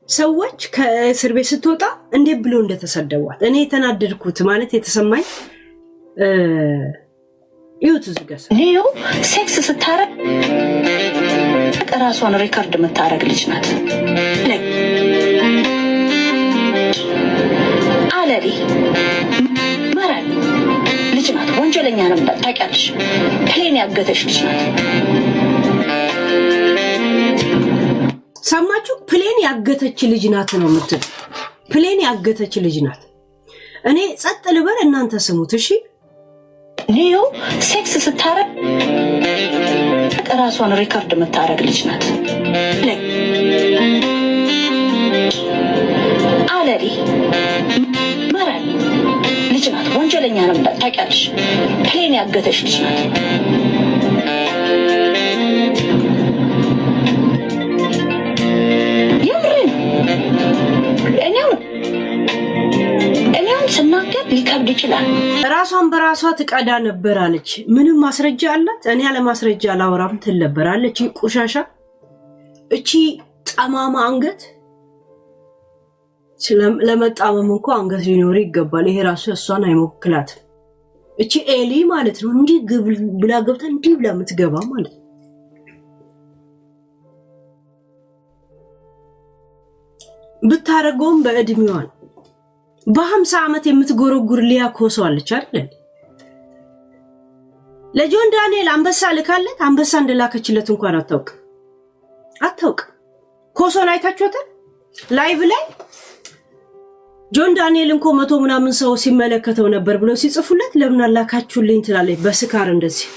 ሰዎች ከእስር ቤት ስትወጣ እንዴት ብሎ እንደተሰደቧት እኔ የተናደድኩት ማለት የተሰማኝ ይሁት እዚህ ጋር ሊዮ ሴክስ ስታረግ ራሷን record የምታረግ ልጅ ናት። አለሌ መራል ልጅ ናት። ወንጀለኛ ነው ታውቂያለሽ። Plane ያገተች ልጅ ናት። ሰማችሁ? Plane ያገተች ልጅ ናት ነው የምትል። Plane ያገተች ልጅ ናት። እኔ ጸጥ ልበል፣ እናንተ ስሙት እሺ። ሊዮ ሴክስ ስታረግ ራሷን record የምታረግ ልጅ ናት። አለሌ መራል ልጅ ናት። ወንጀለኛ ነው ታውቂያለሽ። Plane ያገተች ልጅ ናት። የምሬን እኔም ስናገር ሊከብድ ይችላል። ራሷን በራሷ ትቀዳ ነበር አለች። ምንም ማስረጃ አላት? እኔ ያለ ማስረጃ አላወራም ትል ነበር አለች። ቆሻሻ፣ እቺ ጠማማ አንገት። ለመጣመም እንኳ አንገት ሊኖር ይገባል። ይሄ ራሱ እሷን አይሞክላትም። እቺ ኤሊ ማለት ነው እንዲህ ብላ ገብታ እንዲህ ብላ የምትገባ ማለት ነው። ብታደርገውም በእድሜዋን በ50 ዓመት የምትጎረጉር ሊያ ኮሶ አለች አይደል? ለጆን ዳንኤል አንበሳ ልካለት አንበሳ እንደላከችለት እንኳን አታውቅ አታውቅ። ኮሶን አይታችኋታል? Live ላይ ጆን ዳንኤል እንኮ መቶ ምናምን ሰው ሲመለከተው ነበር ብለው ሲጽፉለት ለምን አላካችሁልኝ ትላለች። በስካር እንደዚህ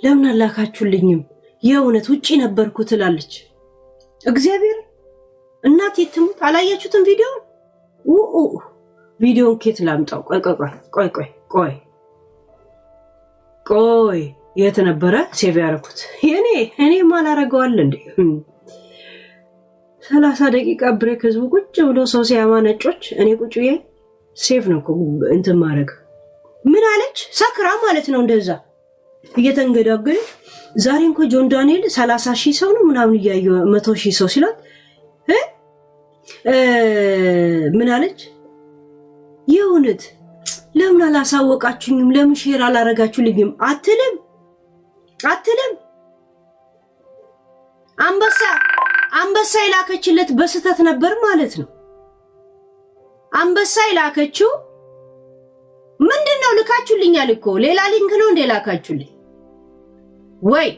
ለምን አላካችሁልኝም? የእውነት ውጪ ነበርኩ ትላለች። እግዚአብሔር እናቴ ትሙት፣ አላያችሁትም ቪዲዮ? ቪዲዮን ኬት ላምጣው? ቆይ ቆይ ቆይ ቆይ ቆይ ቆይ፣ የት ነበረ save ያደረኩት? የኔ እኔ ማላረገዋል እንዴ? 30 ደቂቃ break ህዝቡ ቁጭ ብሎ ሰው ሲያማ ነጮች፣ እኔ ቁጭ ብዬ save ነው እኮ እንትን ማድረግ። ምን አለች? ሰክራ ማለት ነው እንደዛ እየተንገዳገደች ዛሬ እንኮ ጆን ዳንኤል 30,000 ሰው ነው ምናምን እያየ 100,000 ሰው ሲላት ምን አለች? የእውነት ለምን አላሳወቃችሁኝም? ለምን share አላረጋችሁልኝም? አትልም አትልም። አንበሳ የላከችለት በስህተት ነበር ማለት ነው። አንበሳ የላከችው ምንድን ነው? ልካችሁልኛል እኮ ሌላ link ነው እንደ ላካችሁልኝ ወይ?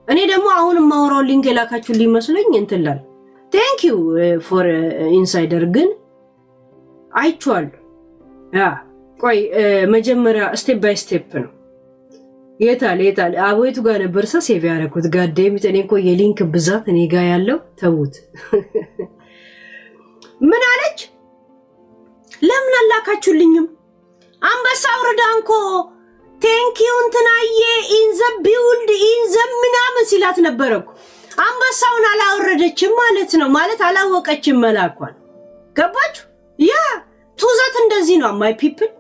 እኔ ደግሞ አሁን የማወራው link የላካችሁልኝ መስሎኝ እንትን ላል። Thank you for insider ግን አይቼዋለሁ። Yeah፣ ቆይ መጀመሪያ step by step ነው። የታል የታል? አቦይቱ ጋር ነበር ሰ save ያደረኩት። Goddamn it፣ እኔ እኮ የ link ብዛት እኔ ጋር ያለው ተዉት። ምን አለች? ለምን አላካችሁልኝም? አንበሳ አውርዳ እንኮ thank you እንትናዬ in the build in the ምናምን ሲላት ነበረ እኮ። አንበሳውን አላወረደችም ማለት ነው። ማለት አላወቀችም መላኳን። ገባችሁ? Yeah፣ ቱዘት እንደዚህ ነው። My people፣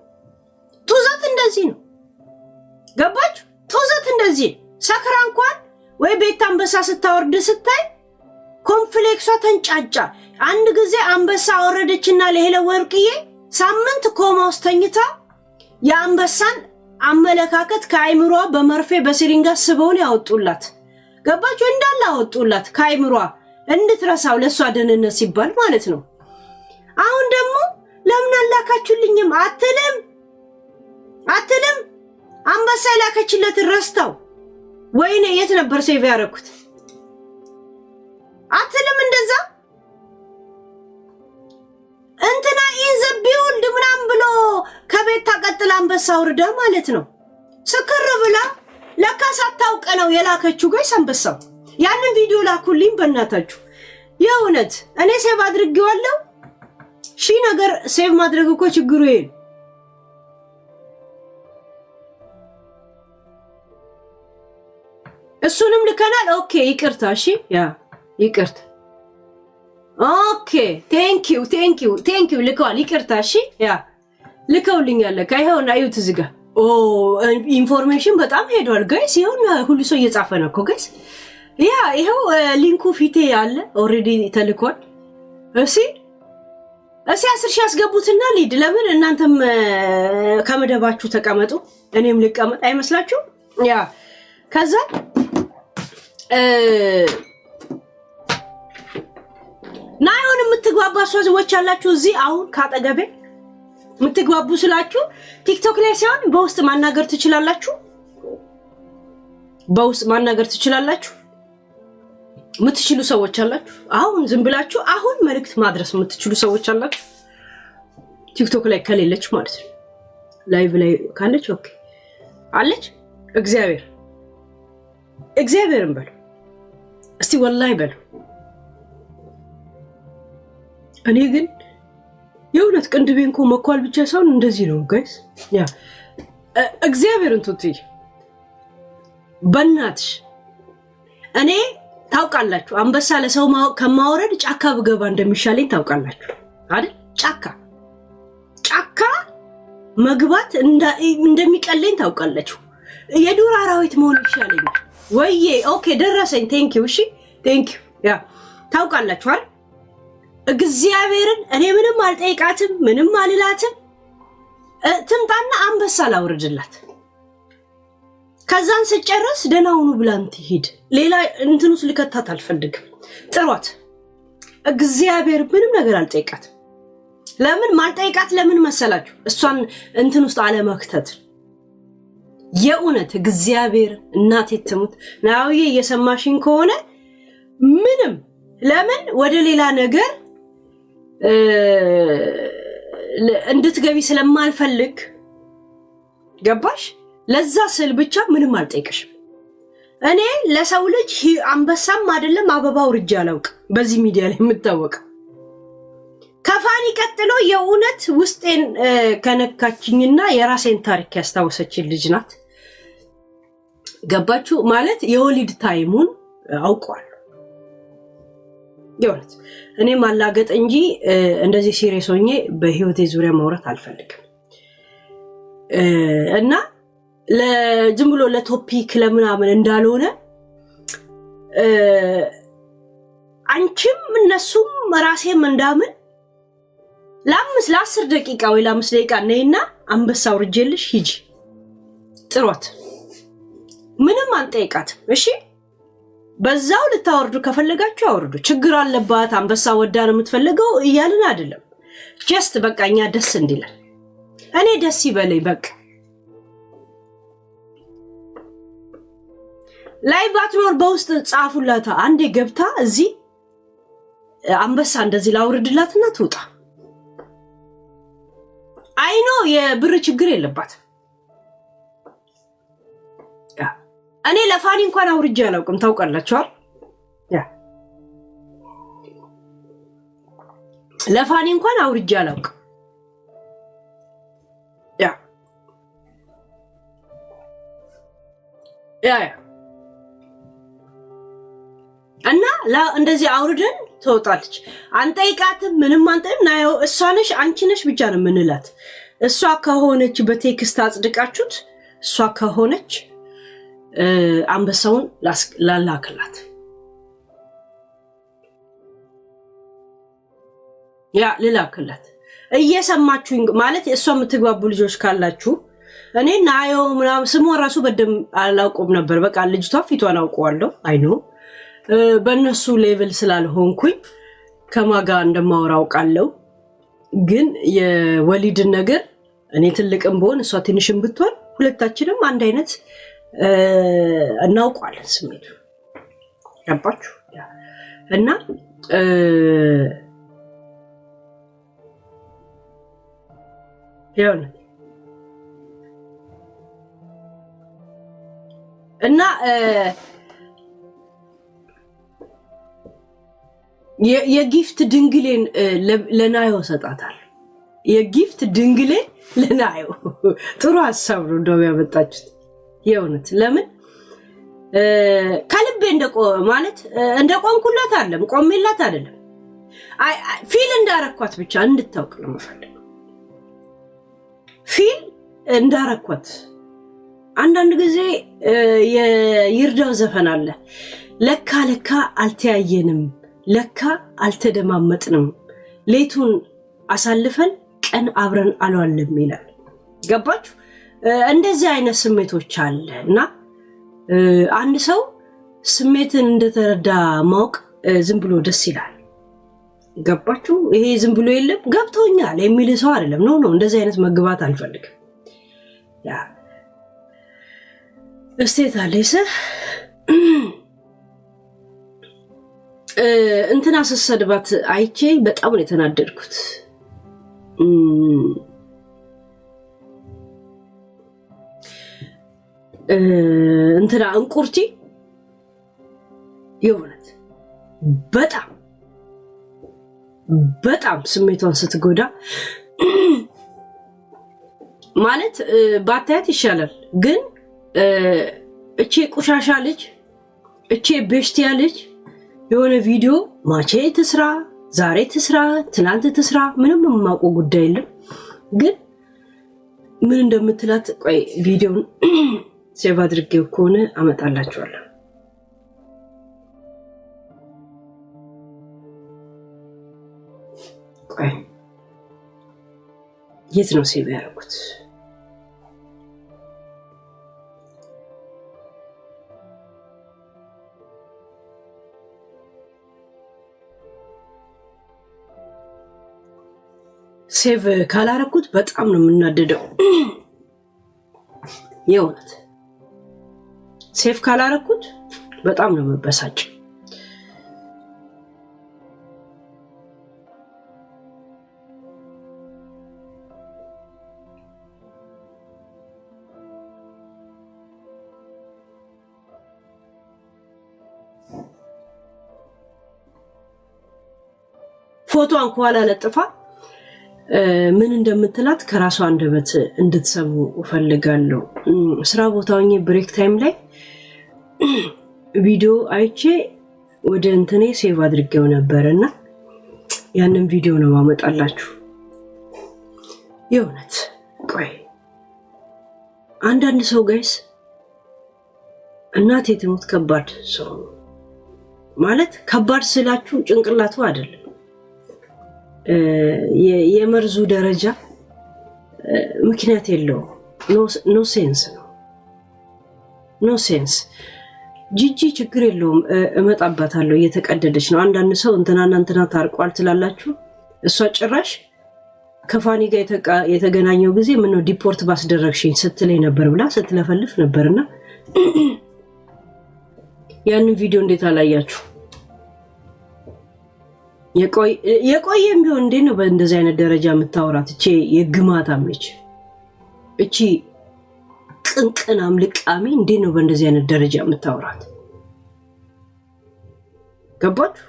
ቱዘት እንደዚህ ነው። ገባችሁ? ቱዘት እንደዚህ ሰክራ እንኳን ወይ ቤት አንበሳ ስታወርድ ስታይ complex ሷ ተንጫጫ። አንድ ጊዜ አንበሳ አወረደችና ለሄለ ወርቅዬ ሳምንት ኮማ ውስጥ ተኝታ የአንበሳን አመለካከት ከአይምሯ በመርፌ በሲሪንጋ ስበውን ያወጡላት። ገባችሁ? እንዳለ አወጡላት ከአይምሯ እንድትረሳው ለእሷ ደህንነት ሲባል ማለት ነው። አሁን ደግሞ ለምን አላካችሁልኝም አትልም አትልም። አንበሳ የላከችለትን ረስተው ወይኔ የት ነበር save ያደረኩት አትልም። እንደዛ እንትና in the build ምናምን ብሎ ከቤት ታቀጥላ አንበሳ አውርዳ ማለት ነው። ስክር ብላ ለካ ሳታውቅ ነው የላከችው። Guys፣ አንበሳው ያንን ቪዲዮ ላኩልኝ በእናታችሁ። የእውነት እኔ save አድርጌዋለሁ። ሺህ ነገር save ማድረግ እኮ ችግሩ ይሄ ነው። እሱንም ልከናል። Okay ይቅርታ። እሺ፣ yeah፣ ይቅርታ። Okay፣ thank you, thank you, thank you። ልከዋል። ይቅርታ። እሺ፣ yeah፣ ልከውልኛል። ለካ ይኸውና እዩት እዚህ ጋር። Oh፣ information በጣም ሄዷል guys። ይኸውና ሁሉ ሰው እየጻፈ ነው እኮ guys። Yeah፣ ይኸው link ኡ ፊቴ አለ፣ already ተልኳል። እሺ። እስኪ 10,000 ያስገቡትና ሊድ ለምን እናንተም ከመደባችሁ ተቀመጡ፣ እኔም ልቀመጥ አይመስላችሁ? Yeah፣ ከዛ ናዮን የምትግባባ ሰዎች ያላችሁ እዚህ አሁን ካጠገቤ የምትግባቡ ስላችሁ ቲክቶክ ላይ ሳይሆን በውስጥ ማናገር ትችላላችሁ። በውስጥ ማናገር ትችላላችሁ። የምትችሉ ሰዎች አላችሁ። አሁን ዝም ብላችሁ አሁን መልእክት ማድረስ የምትችሉ ሰዎች አላችሁ። ቲክቶክ ላይ ከሌለች ማለት ነው። Live ላይ ካለች okay አለች። እግዚአብሔር እግዚአብሔርን በሉ እስቲ ወላይ በሉ። እኔ ግን የእውነት ቅንድቤን እኮ መኳል ብቻ ሳይሆን እንደዚህ ነው guys። Yeah፣ እግዚአብሔርን ቱትይ በእናትሽ እኔ ታውቃላችሁ፣ አንበሳ ለሰው ከማውረድ ጫካ ብገባ እንደሚሻለኝ ታውቃላችሁ አይደል? ጫካ ጫካ መግባት እንደሚቀለኝ ታውቃላችሁ። የዱር አራዊት መሆን ይሻለኛል። ወዬ okay ደረሰኝ። Thank you፣ እሺ thank you። Yeah፣ ታውቃላችሁ አይደል? እግዚአብሔርን እኔ ምንም አልጠይቃትም፣ ምንም አልላትም። ትምጣና አንበሳ ላውርድላት። ከዛን ስጨርስ ደህና ሁኑ ብላን ትሂድ። ሌላ እንትን ውስጥ ልከታት አልፈልግም። ጥሯት። እግዚአብሔር ምንም ነገር አልጠይቃትም። ለምን ማልጠይቃት ለምን መሰላችሁ? እሷን እንትን ውስጥ አለመክተት። የእውነት እግዚአብሔር እናቴ ትሙት ናውዬ እየሰማሽኝ ከሆነ ምንም ለምን ወደ ሌላ ነገር እንድትገቢ ስለማልፈልግ ገባሽ? ለዛ ስል ብቻ ምንም አልጠይቅሽም። እኔ ለሰው ልጅ አንበሳም አይደለም አበባ ውርጃ አላውቅም። በዚህ ሚዲያ ላይ የምታወቀው ከፋኒ ቀጥሎ የእውነት ውስጤን ከነካችኝና የራሴን ታሪክ ያስታወሰችን ልጅ ናት። ገባችሁ? ማለት የወሊድ time ኡን አውቀዋለሁ። የእውነት እኔ ማላገጥ እንጂ እንደዚህ serious ሆኜ በህይወቴ ዙሪያ ማውራት አልፈልግም። እና ዝም ብሎ ለ topic ለምናምን እንዳልሆነ አንቺም እነሱም ራሴም እንዳምን ለ5 ለ10 ደቂቃ ወይ ለ5 ደቂቃ ነይና አንበሳ አውርጄልሽ ሂጂ። ጥሯት። ምንም አንጠይቃትም። እሺ በዛው ልታወርዱ ከፈለጋችሁ አውርዱ። ችግር አለባት አንበሳ ወዳ ነው የምትፈልገው እያልን አይደለም። Just በቃ እኛ ደስ እንዲለን፣ እኔ ደስ ይበለኝ። በቃ ላይ ባትኖር በውስጥ ጻፉላታ። አንዴ ገብታ እዚህ አንበሳ እንደዚህ ላውርድላትና ትውጣ። I know የብር ችግር የለባትም። እኔ ለፋኒ እንኳን አውርጄ አላውቅም። ታውቃላችኋል። Yeah፣ ለፋኒ እንኳን አውርጄ አላውቅም። Yeah፣ እና እንደዚህ አውርደን ትወጣለች። አንጠይቃትም፣ ምንም አንጠይም። ናየው እሷ ነሽ አንቺ ነሽ ብቻ ነው የምንላት። እሷ ከሆነች በ text አጽድቃችሁት፣ እሷ ከሆነች አንበሳውን ላላክላት። Yeah፣ ልላክላት። እየሰማችሁኝ ማለት እሷ የምትግባቡ ልጆች ካላችሁ፣ እኔ ናየው ምናምን ስሟን ራሱ በደንብ አላውቆም ነበር። በቃ ልጅቷ ፊቷን አውቀዋለሁ። I know በእነሱ level ስላልሆንኩኝ ከማጋ እንደማወራ አውቃለሁ። ግን የወሊድን ነገር እኔ ትልቅም ብሆን እሷ ትንሽም ብትሆን ሁለታችንም አንድ አይነት እናውቀዋለን ስሜቱ። ገባችሁ? እና ይኸውልህ እና የ gift ድንግሌን ለናዮ ሰጣታል። የ gift ድንግሌ ለናዮ ጥሩ ሀሳብ ነው እንደውም ያመጣችሁት። የእውነት ለምን ከልቤ ማለት እንደቆምኩላት አይደለም፣ ቆሜላት አይደለም፣ feel እንዳረኳት ብቻ እንድታውቅ ነው የምፈልገው። Feel እንዳረኳት። አንዳንድ ጊዜ የይርዳው ዘፈን አለ። ለካ ለካ አልተያየንም፣ ለካ አልተደማመጥንም፣ ሌቱን አሳልፈን ቀን አብረን አልዋልም ይላል። ገባችሁ? እንደዚህ አይነት ስሜቶች አለ እና አንድ ሰው ስሜትን እንደተረዳ ማወቅ ዝም ብሎ ደስ ይላል። ገባችሁ? ይሄ ዝም ብሎ የለም ገብቶኛል የሚል ሰው አይደለም። No, no፣ እንደዚህ አይነት መግባት አልፈልግም። Yeah፣ እስቴት አለሰ እንትና ስትሰድባት አይቼ በጣም ነው የተናደድኩት። እንትና እንቁርቲ የእውነት በጣም በጣም ስሜቷን ስትጎዳ ማለት ባታያት ይሻላል። ግን እቼ ቆሻሻ ልጅ፣ እቼ ቤሽቲያ ልጅ የሆነ ቪዲዮ ማቼ ትስራ፣ ዛሬ ትስራ፣ ትናንት ትስራ፣ ምንም የማውቀው ጉዳይ የለም። ግን ምን እንደምትላት ቆይ ቪዲዮን save አድርጌው ከሆነ አመጣላችኋለሁ። ቆይ የት ነው save ያደረኩት? Save ካላረኩት በጣም ነው የምናደደው። የእውነት save ካላረኩት በጣም ነው የምበሳጭ። ፎቶዋን ከኋላ ለጥፋ ምን እንደምትላት ከራሷ አንደበት እንድትሰሙ እፈልጋለሁ። ስራ ቦታ ሆኜ break time ላይ ቪዲዮ አይቼ ወደ እንትኔ save አድርጌው ነበር እና ያንን ቪዲዮ ነው ማመጣላችሁ። የእውነት ቆይ አንዳንድ ሰው guys፣ እናቴ ትሙት ከባድ ሰው ነው። ማለት ከባድ ስላችሁ ጭንቅላቱ አይደለም፣ የመርዙ ደረጃ ምክንያት የለውም። No sense ነው፣ no sense። ጂጂ ችግር የለውም፣ እመጣባታለሁ። እየተቀደደች ነው። አንዳንድ ሰው እንትናና እንትና ታርቋል ትላላችሁ። እሷ ጭራሽ ከፋኒ ጋር የተገናኘው ጊዜ ምነው deport ባስደረግሽኝ ስትለኝ ነበር ብላ ስትለፈልፍ ነበርና ያንን ቪዲዮ እንዴት አላያችሁ? የቆየም ቢሆን እንዴት ነው በእንደዚህ አይነት ደረጃ የምታወራት? እቼ የግማታም ልጅ፣ እቺ ቅንቅናም ልቃሚ እንዴት ነው በእንደዚህ አይነት ደረጃ የምታወራት? ገባችሁ?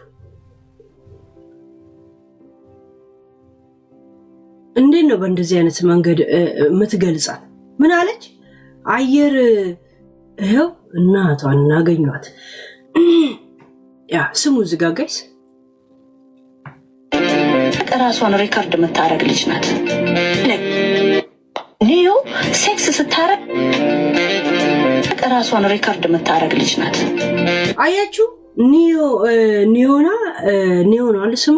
እንዴት ነው በእንደዚህ አይነት መንገድ የምትገልጻት? ምን አለች? አየር ይኸው እናቷን እናገኟት። Yeah፣ ስሙ ዝጋ guys። ራሷን record የምታደርግ ልጅ ናት። ኒዮ sex ስታረግ ራሷን record የምታደርግ ልጅ ናት። አያችሁ፣ ኒዮና ኒዮ ነው አለ ስሟ።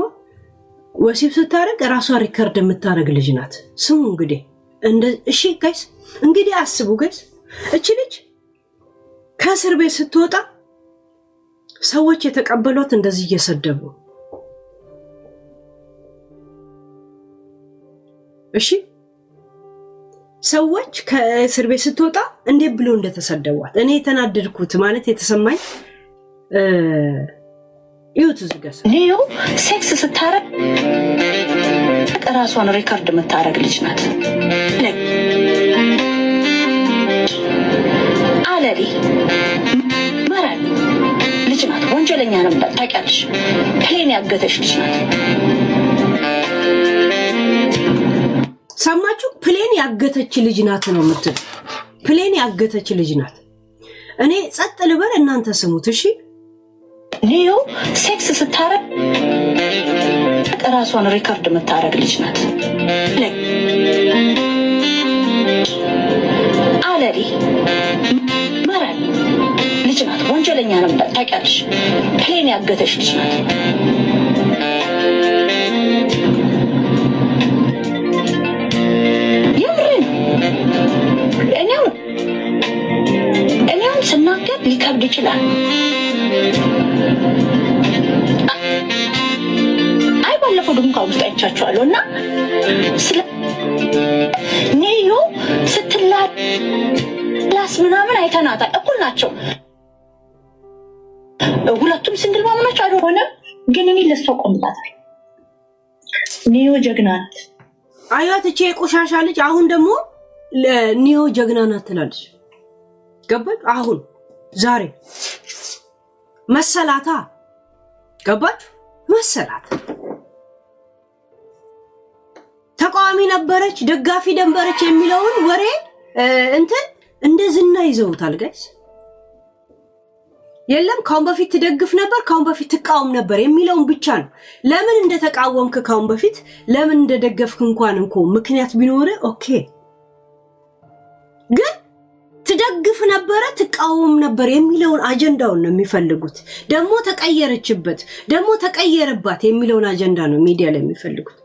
ወሲብ ስታደርግ ራሷን record የምታደርግ ልጅ ናት። ስሙ እንግዲህ፣ እሺ guys፣ እንግዲህ አስቡ guys፣ እቺ ልጅ ከእስር ቤት ስትወጣ ሰዎች የተቀበሏት እንደዚህ እየሰደቡ፣ እሺ፣ ሰዎች ከእስር ቤት ስትወጣ እንዴት ብሎ እንደተሰደቧት እኔ የተናደድኩት ማለት የተሰማኝ ይሁት እዚህ ጋር። ኒዮ sex ስታረግ ራሷን record የምታደርግ ልጅ ናት። አለሌ መራል ልጅ ናት። ወንጀለኛ ነው ታውቂያለሽ። Plane ያገተች ልጅ ናት። ሰማችሁ? Plane ያገተች ልጅ ናት ነው የምትል። Plane ያገተች ልጅ ናት። እኔ ጸጥ ልበል፣ እናንተ ስሙት እሺ። ኒዮ sex ስታረግ ራሷን record የምታደርግ ልጅ ናት። አለሌ መራል ልጅ ናት። ወንጀለኛ ነው ታውቂያለሽ። Plane ያገተች ልጅ ናት። ይችላል። አይ ባለፈው ድንኳን ውስጥ አይቻቸዋለሁ እና ስለ ኔዮ ስትላላስ ምናምን አይተናታል። እኩል ናቸው ሁለቱም single mom ናቸው። አልሆነም ግን እኔ ለሷ ቆምላታል። ኒዮ ጀግና ናት። አያት እቺ የቆሻሻ ልጅ አሁን ደግሞ ኒዮ ጀግና ናት ትላለች። ገባች? አሁን ዛሬ መሰላታ ገባች? መሰላት ተቃዋሚ ነበረች፣ ደጋፊ ነበረች የሚለውን ወሬ እንትን እንደ ዝና ይዘውታል guys። የለም ካሁን በፊት ትደግፍ ነበር፣ ካሁን በፊት ትቃወም ነበር የሚለውን ብቻ ነው። ለምን እንደተቃወምክ ካሁን በፊት ለምን እንደደገፍክ እንኳን እንኮ ምክንያት ቢኖር okay። ግን ትደግፍ ነበረ ትቃወም ነበር የሚለውን አጀንዳውን ነው የሚፈልጉት። ደግሞ ተቀየረችበት፣ ደግሞ ተቀየረባት የሚለውን አጀንዳ ነው ሚዲያ ላይ የሚፈልጉት።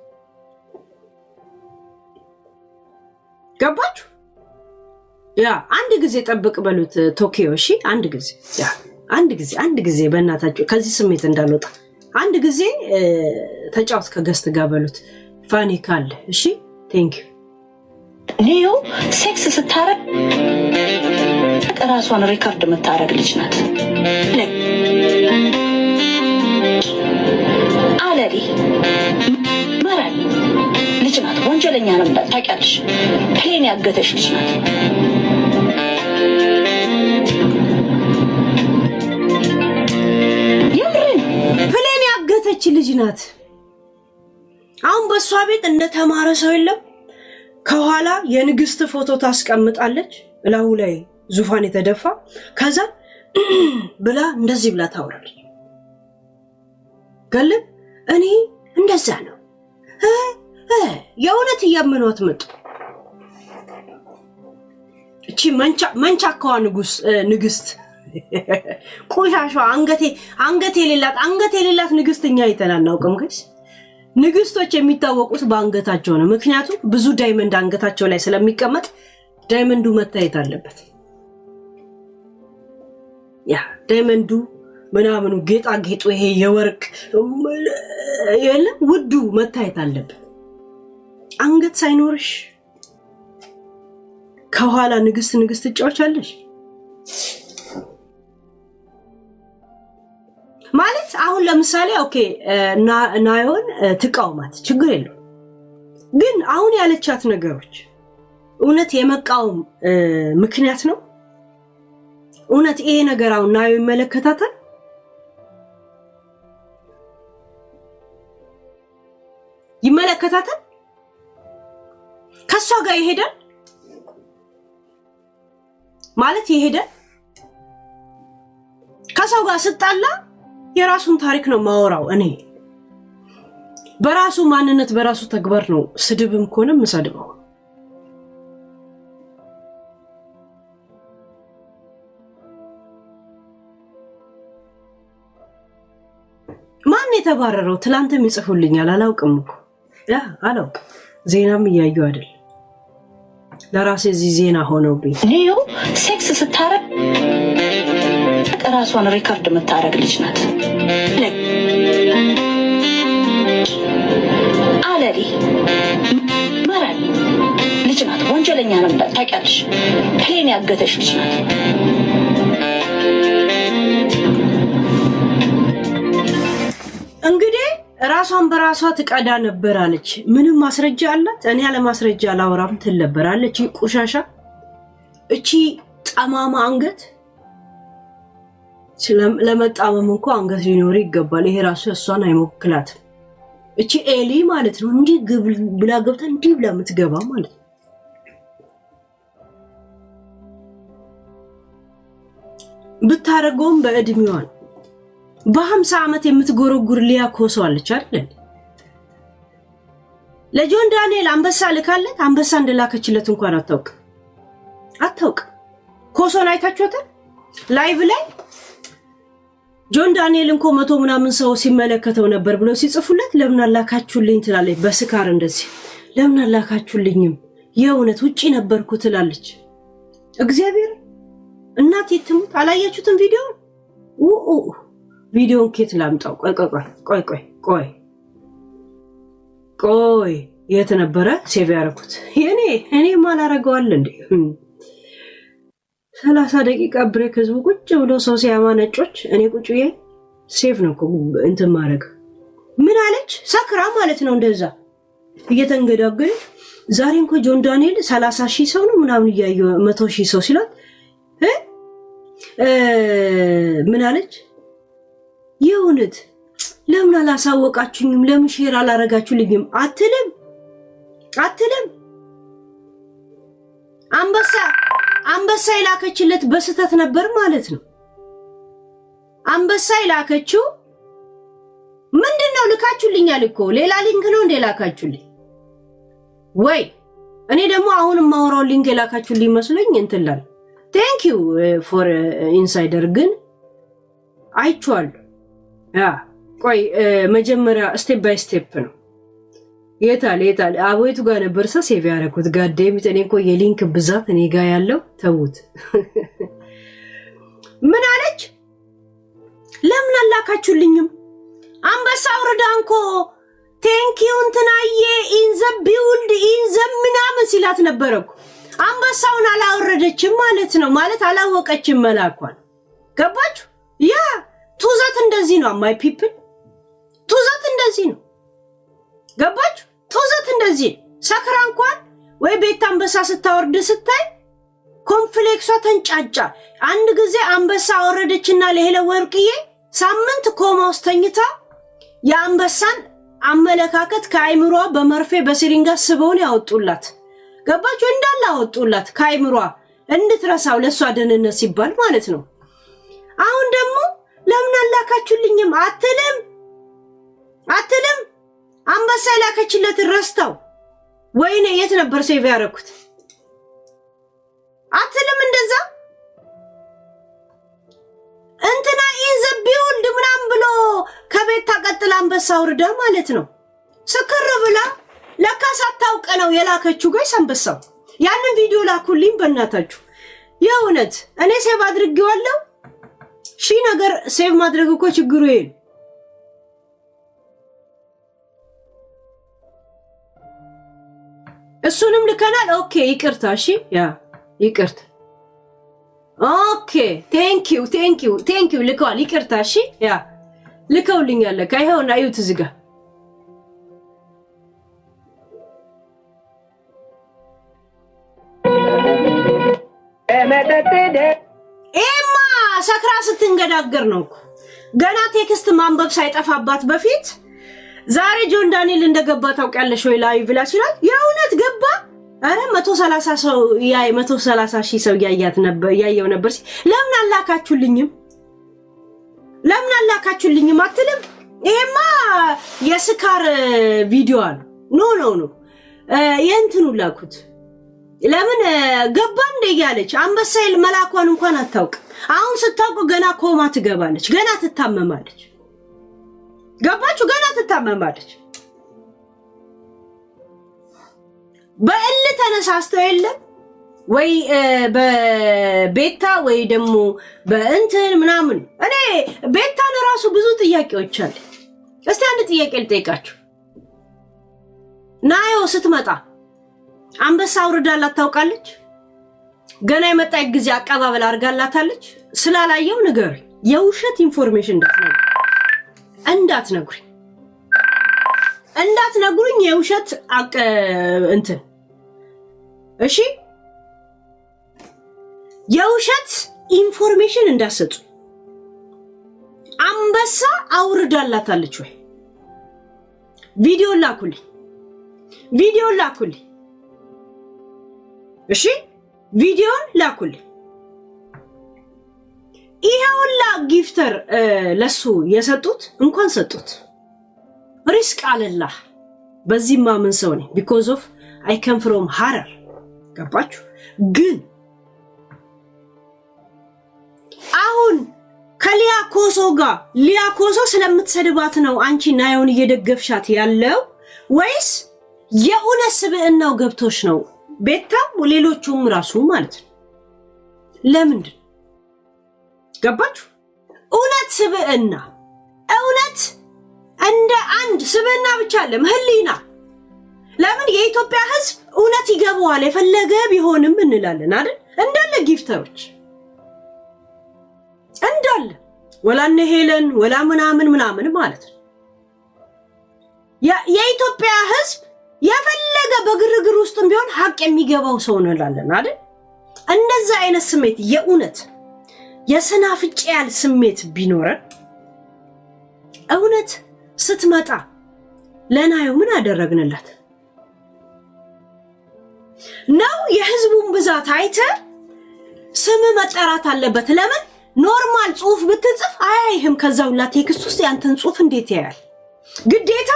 ገባችሁ? Yeah፣ አንድ ጊዜ ጠብቅ በሉት ቶኪዮ። እሺ አንድ ጊዜ፣ yeah፣ አንድ ጊዜ፣ አንድ ጊዜ በእናታችሁ ከዚህ ስሜት እንዳልወጣ አንድ ጊዜ ተጫወት ከ guest ጋር በሉት። ፋኒ ካለ እሺ። Thank you። ኒዮ sex ስታረግ ራሷን record የምታረግ ልጅ ናት። አለሌ መረን ልጅ ናት። ወንጀለኛ ነው ታውቂያለሽ። Plane ያገተሽ ልጅ ናት። የምርን Plane ያገተች ልጅ ናት። አሁን በእሷ ቤት እንደተማረ ሰው የለም። ከኋላ የንግስት ፎቶ ታስቀምጣለች፣ እላዩ ላይ ዙፋን የተደፋ፣ ከዛ ብላ እንደዚህ ብላ ታወራለች። ገልብ እኔ እንደዛ ነው፣ የእውነት እያመኗት መጡ። እቺ መንቻካዋ ንጉስ ንግስት ቆሻሻ አንገቴ የሌላት ንግስት እኛ አይተን አናውቅም። Guys፣ ንግስቶች የሚታወቁት በአንገታቸው ነው። ምክንያቱም ብዙ diamond አንገታቸው ላይ ስለሚቀመጥ diamond ኡ መታየት አለበት። Yeah፣ diamond ኡ ምናምኑ ጌጣጌጡ ይሄ የወርቅ የለም ውዱ መታየት አለበት። አንገት ሳይኖርሽ ከኋላ ንግስት ንግስት ትጫወቻለሽ ማለት አሁን ለምሳሌ okay ናዮን ትቃውማት ችግር የለው። ግን አሁን ያለቻት ነገሮች እውነት የመቃወም ምክንያት ነው? እውነት ይሄ ነገር አሁን ናዮ ይመለከታታል? ይመለከታታል? ከእሷ ጋር ይሄዳል ማለት ይሄዳል። ከሰው ጋር ስጣላ የራሱን ታሪክ ነው ማወራው። እኔ በራሱ ማንነት በራሱ ተግባር ነው ስድብም ከሆነ የምሰድበው። ማን የተባረረው? ትላንትም ይጽፉልኛል። አላውቅም እኮ፣ yeah፣ አላውቅም። ዜናም እያዩ አይደል? ለራሴ እዚህ ዜና ሆነውብኝ። ኒዮ sex ስታረግ ራሷን record የምታደርግ ልጅ ናት። አለሌ መረን ልጅ ናት። ወንጀለኛ ነው ታውቂያለሽ። Plane ያገተሽ ልጅ ናት። እንግዲህ ራሷን በራሷ ትቀዳ ነበር አለች። ምንም ማስረጃ አላት? እኔ ያለ ማስረጃ አላወራም ትል ነበር አለች። ቆሻሻ፣ እቺ ጠማማ አንገት፣ ለመጣመም እንኳ አንገት ሊኖር ይገባል። ይሄ ራሱ እሷን አይሞክላትም። እቺ ኤሊ ማለት ነው፣ እንዲህ ብላ ገብታ እንዲህ ብላ የምትገባ ማለት ነው። ብታደርገውም በእድሜዋን በ50 ዓመት የምትጎረጉር ሊያ ኮሶ አለች አይደል? ለጆን ዳንኤል አንበሳ ልካለት አንበሳ እንደላከችለት እንኳን አታውቅ አታውቅ። ኮሶን አይታችኋታል? Live ላይ ጆን ዳንኤል እንኮ መቶ ምናምን ሰው ሲመለከተው ነበር ብለው ሲጽፉለት ለምን አላካችሁልኝ ትላለች። በስካር እንደዚህ ለምን አላካችሁልኝም የእውነት ውጪ ነበርኩ ትላለች። እግዚአብሔር እናቴ ትሙት አላያችሁትም? ቪዲዮ ቪዲዮን ኬት ላምጣው? ቆይ ቆይ ቆይ ቆይ ቆይ ቆይ የት ነበረ save ያደረኩት? የኔ እኔ ማላረገዋል እንዴ? 30 ደቂቃ break ህዝቡ ቁጭ ብሎ ሰው ሲያማ ነጮች፣ እኔ ቁጭ ብዬ save ነው እኮ እንትን ማድረግ። ምን አለች? ሰክራ ማለት ነው፣ እንደዛ እየተንገዳገደች ዛሬ እንኮ ጆን ዳንኤል 30,000 ሰው ነው ምናምን እያየ 100,000 ሰው ሲላት ምን አለች? የእውነት ለምን አላሳወቃችሁኝም? ለምን share አላረጋችሁልኝም? አትልም አትልም። አንበሳ የላከችለት በስህተት ነበር ማለት ነው። አንበሳ የላከችው ምንድን ነው? ልካችሁልኛል እኮ፣ ሌላ link ነው እንደ ላካችሁልኝ ወይ? እኔ ደግሞ አሁን የማወራው link የላካችሁልኝ መስሎኝ እንትን ላል። Thank you for insider ግን አይቼዋለሁ። Yeah፣ ቆይ፣ መጀመሪያ step by step ነው። የታል የታል? አቦይቱ ጋር ነበር ሰ save ያደረኩት። Goddamn it፣ እኔ እኮ የ link ብዛት እኔ ጋር ያለው ተዉት። ምን አለች? ለምን አላካችሁልኝም? አንበሳ አውርዳ እንኮ thank you እንትናዬ in the build in the ምናምን ሲላት ነበረ እኮ። አንበሳውን አላወረደችም ማለት ነው። ማለት አላወቀችም መላኳን። ገባችሁ? Yeah፣ ቱዘት እንደዚህ ነው። My people፣ ቱዘት እንደዚህ ነው። ገባችሁ? ቱዘት እንደዚህ ሰክራ እንኳን ወይ ቤት አንበሳ ስታወርድ ስታይ complex ሷ ተንጫጫ። አንድ ጊዜ አንበሳ አወረደችና ለሄለ ወርቅዬ ሳምንት ኮማ ውስጥ ተኝታ የአንበሳን አመለካከት ከአይምሯ በመርፌ በሲሪንጋ ስበውን ያወጡላት። ገባችሁ? እንዳለ አወጡላት ከአይምሯ እንድትረሳው ለእሷ ደህንነት ሲባል ማለት ነው። አሁን ደግሞ ለምን አላካችሁልኝም አትልም አትልም። አንበሳ የላከችለትን ረስተው፣ ወይኔ የት ነበር save ያደረኩት አትልም። እንደዛ እንትና in the build ምናምን ብሎ ከቤት ታቀጥል አንበሳ አውርዳ ማለት ነው። ስክር ብላ ለካ ሳታውቅ ነው የላከችው። Guys፣ አንበሳው ያንን ቪዲዮ ላኩልኝ በእናታችሁ። የእውነት እኔ save አድርጌዋለሁ። ሺህ ነገር save ማድረግ እኮ ችግሩ ይሄ ነው። እሱንም ልከናል። Okay፣ ይቅርታ። እሺ፣ yeah፣ ይቅርታ። Okay፣ thank you, thank you, thank you። ልከዋል። ይቅርታ። እሺ፣ yeah፣ ልከውልኛል። ለካ ይኸውና እዩት እዚህ ጋር። ይሄማ ሰክራ ስትንገዳገር ነው እኮ፣ ገና text ማንበብ ሳይጠፋባት በፊት ዛሬ ጆን ዳንኤል እንደገባ ታውቂያለሽ ወይ live ብላ ሲላት የእውነት ገባ። አረ 130 ሰው ያይ 130,000 ሰው እያያት ነበር፣ እያየው ነበር። ለምን አላካችሁልኝም? ለምን አላካችሁልኝም አትልም? ይሄማ የስካር ቪዲዮ ነው። No, no, no፣ የእንትኑ ላኩት። ለምን ገባ እንደ እያለች አንበሳይል መላኳን እንኳን አታውቅም። አሁን ስታውቅ ገና ኮማ ትገባለች፣ ገና ትታመማለች። ገባችሁ? ገና ትታመማለች። በእልህ ተነሳስተው የለም ወይ በቤታ ወይ ደግሞ በእንትን ምናምን። እኔ ቤታን ራሱ ብዙ ጥያቄዎች አለ። እስቲ አንድ ጥያቄ ልጠይቃችሁ። ናዮ ስትመጣ አንበሳ አውርዳላት ታውቃለች? ገና የመጣ ጊዜ አቀባበል አድርጋላታለች? ስላላየው ንገሩኝ። የውሸት information እንዳትነግሩኝ፣ እንዳትነግሩኝ፣ እንዳትነግሩኝ የውሸት እንትን፣ እሺ፣ የውሸት information እንዳትሰጡ። አንበሳ አውርዳላታለች ወይ? ቪዲዮ ላኩልኝ፣ ቪዲዮ ላኩልኝ። እሺ፣ ቪዲዮን ላኩልኝ። ይሄውላ gifter ለሱ የሰጡት እንኳን ሰጡት። ሪስቅ አለላህ። በዚህ ማምን ሰው ነኝ። Because of I come from ሀረር፣ ገባችሁ? ግን አሁን ከሊያ ኮሶ ጋር፣ ሊያ ኮሶ ስለምትሰድባት ነው አንቺ ናየውን እየደገፍሻት ያለው ወይስ የእውነት ስብዕናው ገብቶሽ ነው? ቤታም ሌሎቹም ራሱ ማለት ነው። ለምንድን ገባችሁ? እውነት ስብዕና፣ እውነት እንደ አንድ ስብዕና ብቻ አለም ህሊና። ለምን የኢትዮጵያ ሕዝብ እውነት ይገባዋል የፈለገ ቢሆንም እንላለን አይደል? እንዳለ gifter ኦች እንዳለ ወላ እነ ሄለን ወላ ምናምን ምናምን ማለት ነው። የኢትዮጵያ ሕዝብ የፈለገ በግርግር ውስጥም ቢሆን ሀቅ የሚገባው ሰው እንላለን አይደል? እንደዛ አይነት ስሜት፣ የእውነት የሰናፍጭ ያህል ስሜት ቢኖረን፣ እውነት ስትመጣ ለናዮ ምን አደረግንላት ነው? የህዝቡን ብዛት አይተ ስም መጠራት አለበት። ለምን normal ጽሁፍ ብትጽፍ አያይህም። ከዛ ሁላ text ውስጥ ያንተን ጽሁፍ እንዴት ያያል? ግዴታ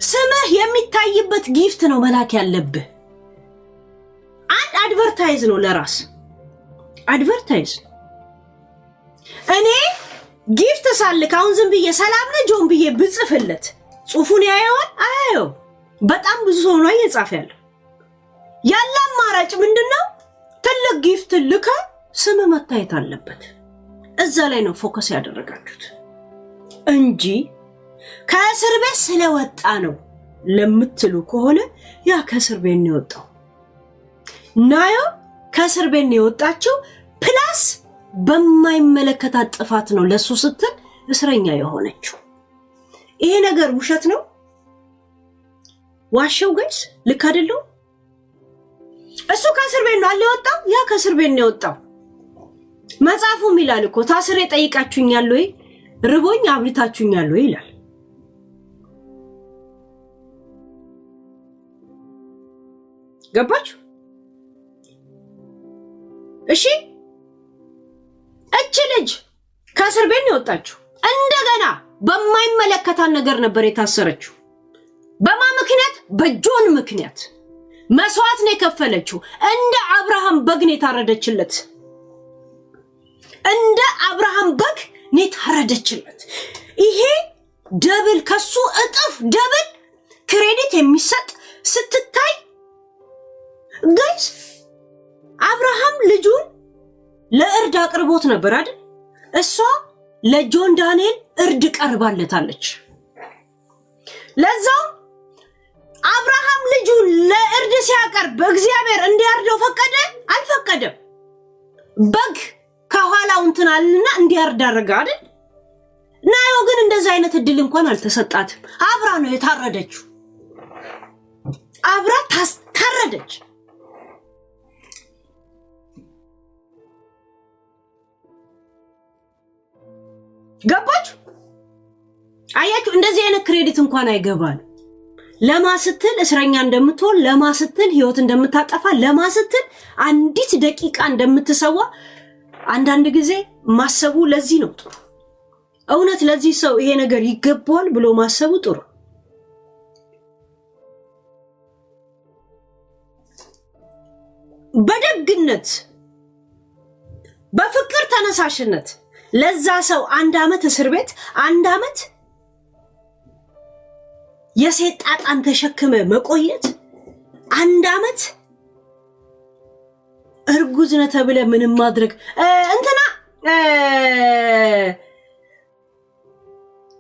ስምህ የሚታይበት gift ነው መላክ ያለብህ። አንድ advertise ነው፣ ለራስ advertise። እኔ gift ሳልክ አሁን ዝም ብዬ "ሰላም ነህ ጆን" ብዬ ብጽፍለት ጽሁፉን ያየዋል? አያየው። በጣም ብዙ ሰው ነው እየጻፈ ያለው። ያለ አማራጭ ምንድን ነው? ትልቅ gift ልከ ስም መታየት አለበት። እዛ ላይ ነው focus ያደረጋችሁት እንጂ ከእስር ቤት ስለወጣ ነው ለምትሉ ከሆነ፣ ያ ከእስር ቤት ነው የወጣው። ናዮ ከእስር ቤት ነው የወጣችው። Plus በማይመለከታት ጥፋት ነው ለሱ ስትል እስረኛ የሆነችው። ይሄ ነገር ውሸት ነው? ዋሸው guys? ልክ አይደለው? እሱ ከእስር ቤት ነው አለ የወጣው። ያ ከእስር ቤት ነው የወጣው። መጽሐፉም ይላል እኮ፣ "ታስሬ ጠይቃችሁኛል ወይ? ርቦኝ አብልታችሁኛል ወይ?" ይላል። ገባችሁ? እሺ፣ እች ልጅ ከእስር ቤት ነው የወጣችው። እንደገና በማይመለከታት ነገር ነበር የታሰረችው። በማ ምክንያት? በጆን ምክንያት መስዋዕት ነው የከፈለችው። እንደ አብርሃም በግ ነው የታረደችለት። እንደ አብርሃም በግ ነው የታረደችለት። ይሄ double፣ ከሱ እጥፍ double credit የሚሰጥ ስትታይ guys፣ አብርሃም ልጁን ለእርድ አቅርቦት ነበር አይደል? እሷ ለጆን ዳንኤል እርድ ቀርባለታለች። ለዛው አብርሃም ልጁን ለእርድ ሲያቀርብ እግዚአብሔር እንዲያርደው ፈቀደ? አልፈቀደም። በግ ከኋላው እንትን አለና እንዲያርድ አደረገ አይደል? ናዮ ግን እንደዛ አይነት እድል እንኳን አልተሰጣትም። አብራ ነው የታረደችው። አብራ ታረደች። ገባችሁ? አያችሁ? እንደዚህ አይነት credit እንኳን አይገባል። ለማ ስትል እስረኛ እንደምትሆን፣ ለማ ስትል ህይወት እንደምታጠፋ፣ ለማ ስትል አንዲት ደቂቃ እንደምትሰዋ አንዳንድ ጊዜ ማሰቡ ለዚህ ነው ጥሩ። እውነት ለዚህ ሰው ይሄ ነገር ይገባዋል ብሎ ማሰቡ ጥሩ። በደግነት፣ በፍቅር ተነሳሽነት ለዛ ሰው አንድ ዓመት እስር ቤት፣ አንድ ዓመት የሴት ጣጣን ተሸክመ መቆየት፣ አንድ ዓመት እርጉዝ ነህ ተብለ ምንም ማድረግ እንትና፣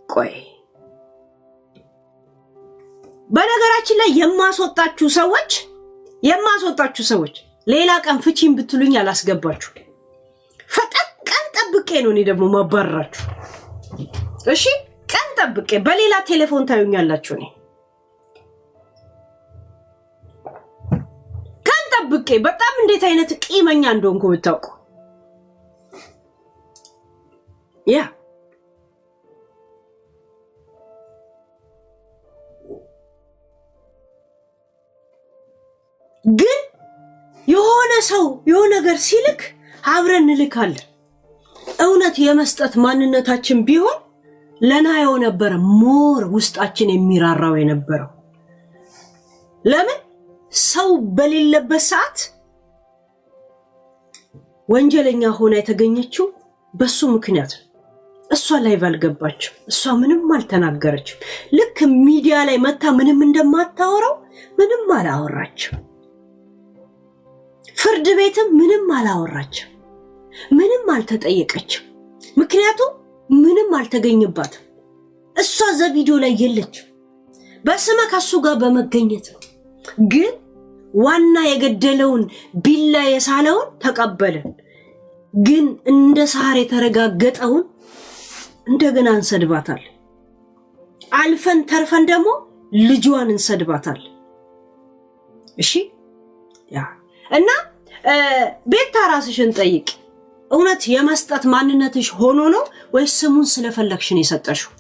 ቆይ፣ በነገራችን ላይ የማስወጣችሁ ሰዎች ሌላ ቀን ፍቺን ብትሉኝ አላስገባችሁ። ፈጠን ቀን ጠብቄ ነው እኔ ደግሞ ማባረራችሁ። እሺ፣ ቀን ጠብቄ በሌላ ቴሌፎን ታዩኛላችሁ። እኔ ቀን ጠብቄ፣ በጣም እንዴት አይነት ቂመኛ እንደሆንኩ ብታውቁ። Yeah፣ ግን የሆነ ሰው የሆነ ነገር ሲልክ አብረን እንልካለን። እውነት የመስጠት ማንነታችን ቢሆን ለናየው ነበረ more ውስጣችን የሚራራው የነበረው። ለምን ሰው በሌለበት ሰዓት ወንጀለኛ ሆና የተገኘችው በሱ ምክንያት ነው። እሷ ላይ አልገባችም። እሷ ምንም አልተናገረችም። ልክ ሚዲያ ላይ መታ ምንም እንደማታወራው ምንም አላወራችም። ፍርድ ቤትም ምንም አላወራችም። ምንም አልተጠየቀችም። ምክንያቱም ምንም አልተገኘባትም። እሷ እዛ ቪዲዮ ላይ የለችም። በስመ ከሱ ጋር በመገኘት ነው። ግን ዋና የገደለውን ቢላ የሳለውን ተቀበልን። ግን እንደ ሳር የተረጋገጠውን እንደገና እንሰድባታል። አልፈን ተርፈን ደግሞ ልጇን እንሰድባታል። እሺ፣ yeah፣ እና ቤታ ራስሽን ጠይቅ። እውነት የመስጠት ማንነትሽ ሆኖ ነው ወይስ ስሙን ስለፈለግሽ ነው የሰጠሽው?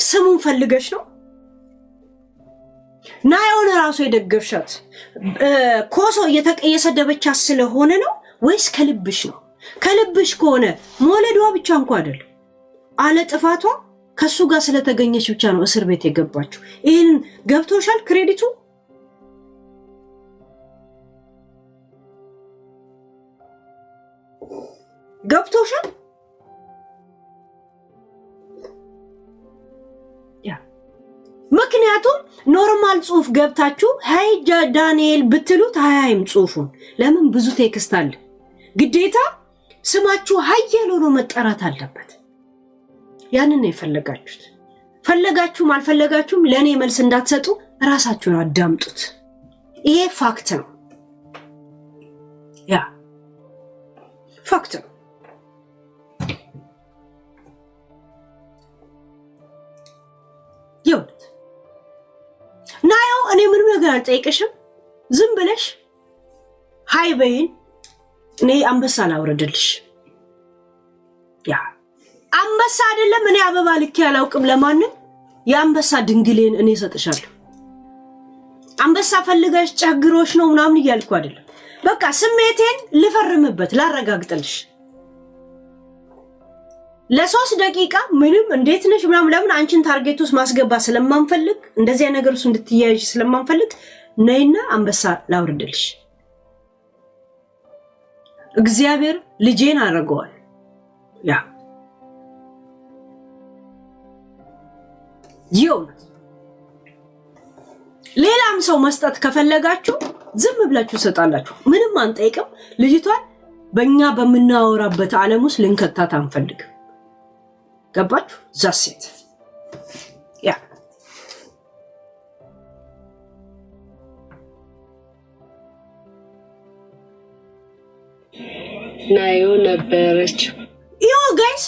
ስሙን ፈልገሽ ነው? ናየውን ራሱ የደገፍሻት ኮሶ እየሰደበቻት ስለሆነ ነው ወይስ ከልብሽ ነው? ከልብሽ ከሆነ መውለዷ ብቻ እንኳ አይደል፣ አለ ጥፋቷ ከሱ ጋር ስለተገኘች ብቻ ነው እስር ቤት የገባችው። ይህንን ገብቶሻል? Credit ኡ ገብቶሻል? Yeah፣ ምክንያቱም normal ጽሁፍ ገብታችሁ "Hi ዳንኤል" ብትሉት አያይም ጽሁፉን። ለምን? ብዙ text አለ። ግዴታ ስማችሁ ሀያል ሆኖ መጠራት አለበት። ያንን ነው የፈለጋችሁት። ፈለጋችሁም አልፈለጋችሁም ለእኔ መልስ እንዳትሰጡ እራሳችሁን አዳምጡት። ይሄ fact ነው። Yeah፣ fact ነው። የእውነት ናየው፣ እኔ ምንም ነገር አልጠይቅሽም። ዝም ብለሽ hi በይን፣ እኔ አንበሳ ላውረድልሽ። Yeah፣ አንበሳ አይደለም፣ እኔ አበባ ልኬ አላውቅም ለማንም። የአንበሳ ድንግሌን እኔ እሰጥሻለሁ። አንበሳ ፈልገሽ ቸግሮሽ ነው ምናምን እያልኩ አይደለም። በቃ ስሜቴን ልፈርምበት፣ ላረጋግጥልሽ ለ3 ደቂቃ ምንም እንዴት ነሽ ምናምን፣ ለምን አንቺን target ውስጥ ማስገባት ስለማንፈልግ፣ እንደዚያ ነገር ውስጥ እንድትያያዥ ስለማንፈልግ፣ ነይና አንበሳ ላውርድልሽ። እግዚአብሔር ልጄን አድርገዋል። Yeah፣ የእውነት ሌላም ሰው መስጠት ከፈለጋችሁ ዝም ብላችሁ ትሰጣላችሁ። ምንም አንጠይቅም። ልጅቷን በእኛ በምናወራበት ዓለም ውስጥ ልንከታት አንፈልግም። ገባችሁ? That's it፣ yeah። ናዮ ነበረች። ይኸው guys፣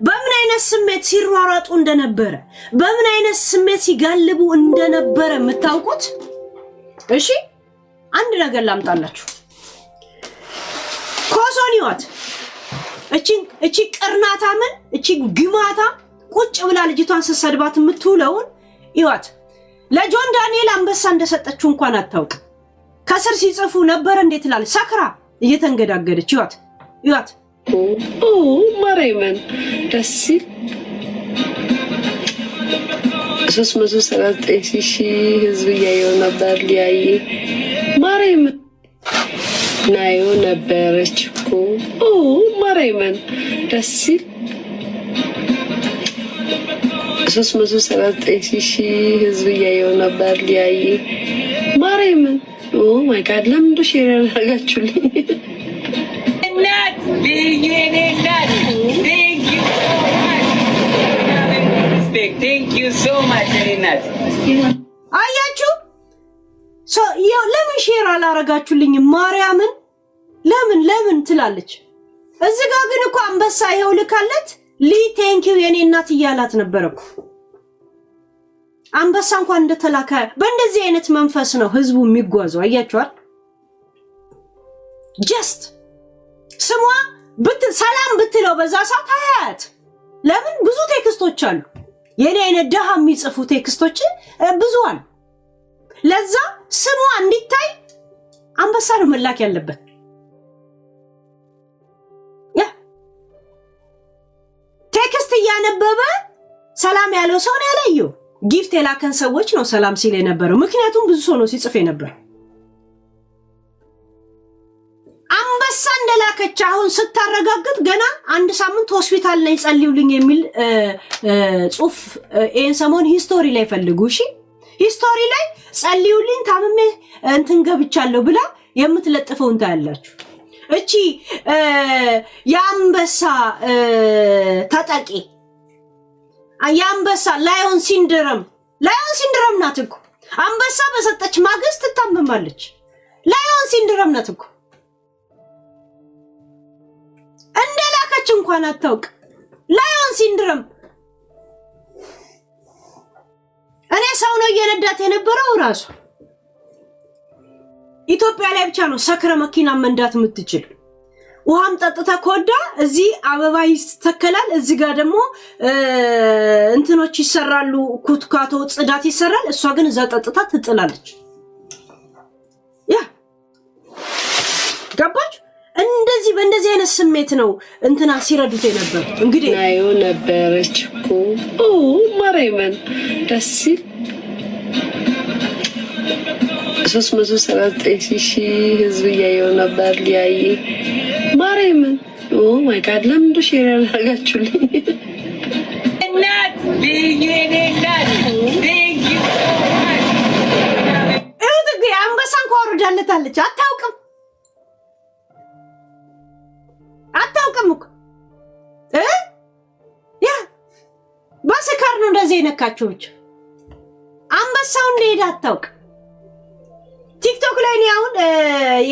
በምን አይነት ስሜት ሲሯሯጡ እንደነበረ፣ በምን አይነት ስሜት ሲጋልቡ እንደነበረ የምታውቁት። እሺ፣ አንድ ነገር ላምጣላችሁ። ኮሶን ይዋት፣ እቺ ቅርናታምን፣ እቺ ግማታ ቁጭ ብላ ልጅቷን ስትሰድባት የምትውለውን ይዋት። ለጆን ዳንኤል አንበሳ እንደሰጠችው እንኳን አታውቅ። ከስር ሲጽፉ ነበረ እንዴት ትላለች? ሰክራ እየተንገዳገደች ይዋት፣ ይዋት። ማርያምን ደስ ሲል 339,000 ህዝብ እያየው ነበር። ሊያይ ማርያምን ናዮ ነበረች እኮ። ማርያምን ደስ ሲል 339,000 ህዝብ እያየው ነበር። ሊያይ ማርያምን፣ oh my God፣ ለምንድን share ያደረጋችሁልኝ? እናት ልዩ፣ የኔ እናት፣ thank you so much, thank you so much የኔ እናት። አያችሁ፣ ለምን share አላረጋችሁልኝም? ማርያምን ለምን ለምን ትላለች። እዚህ ጋር ግን እኮ አንበሳ ይኸው ልካለት ሊ thank you የኔ እናት እያላት ነበር እኮ። አንበሳ እንኳን እንደተላከ በእንደዚህ አይነት መንፈስ ነው ህዝቡ የሚጓዘው። አያችኋል? Just ስሟ ሰላም ብትለው በዛ ሰዓት አያት። ለምን? ብዙ text ኦች አሉ። የኔ አይነት ድሃ የሚጽፉ text ኦች ብዙ አሉ። ለዛ ስሟ እንዲታይ አንበሳ ነው መላክ ያለበት። Yeah፣ text እያነበበ ሰላም ያለው ሰው ነው ያላየው። Gift የላከን ሰዎች ነው ሰላም ሲል የነበረው። ምክንያቱም ብዙ ሰው ነው ሲጽፍ የነበረው። አንበሳ እንደላከች አሁን ስታረጋግጥ ገና አንድ ሳምንት ሆስፒታል ነኝ ጸልዩልኝ የሚል ጽሁፍ ይህን ሰሞን history ላይ ፈልጉ። እሺ፣ history ላይ ጸልዩልኝ ታምሜ እንትን ገብቻለሁ ብላ የምትለጥፈውን ታያላችሁ። እቺ የአንበሳ ተጠቂ፣ የአንበሳ lion syndrome፣ lion syndrome ናት እኮ። አንበሳ በሰጠች ማግስት ትታመማለች። Lion syndrome ናት እኮ። እንደላከች እንኳን አታውቅ። Lion syndrome። እኔ ሰው ነው እየነዳት የነበረው ራሱ። ኢትዮጵያ ላይ ብቻ ነው ሰክረ መኪና መንዳት የምትችል። ውሃም ጠጥተ ከወዳ እዚህ አበባ ይስተከላል፣ እዚህ ጋር ደግሞ እንትኖች ይሰራሉ፣ ኩትኳቶ ጽዳት ይሰራል። እሷ ግን እዛ ጠጥታ ትጥላለች። Yeah፣ ገባች። እንደዚህ በእንደዚህ አይነት ስሜት ነው እንትና ሲረዱት የነበር እንግዲህ። ናዮ ነበረች እኮ። ማርያምን ደስ ሲል 339,000 ህዝብ እያየው ነበር። ሊያየ ማርያምን፣ oh my God፣ ለምንድን share ያደረጋችሁልኝ? እናት ልዩ፣ የኔ እናት፣ thank you so much። እሁት እንግዲህ አንበሳ እንኳ ወርዳለታለች። አታውቅም፣ አታውቅም እኮ። Yeah፣ በስካር ነው እንደዚህ የነካቸው ብቻ። አንበሳው እንደሄደ አታውቅም። ቲክቶክ ላይ እኔ አሁን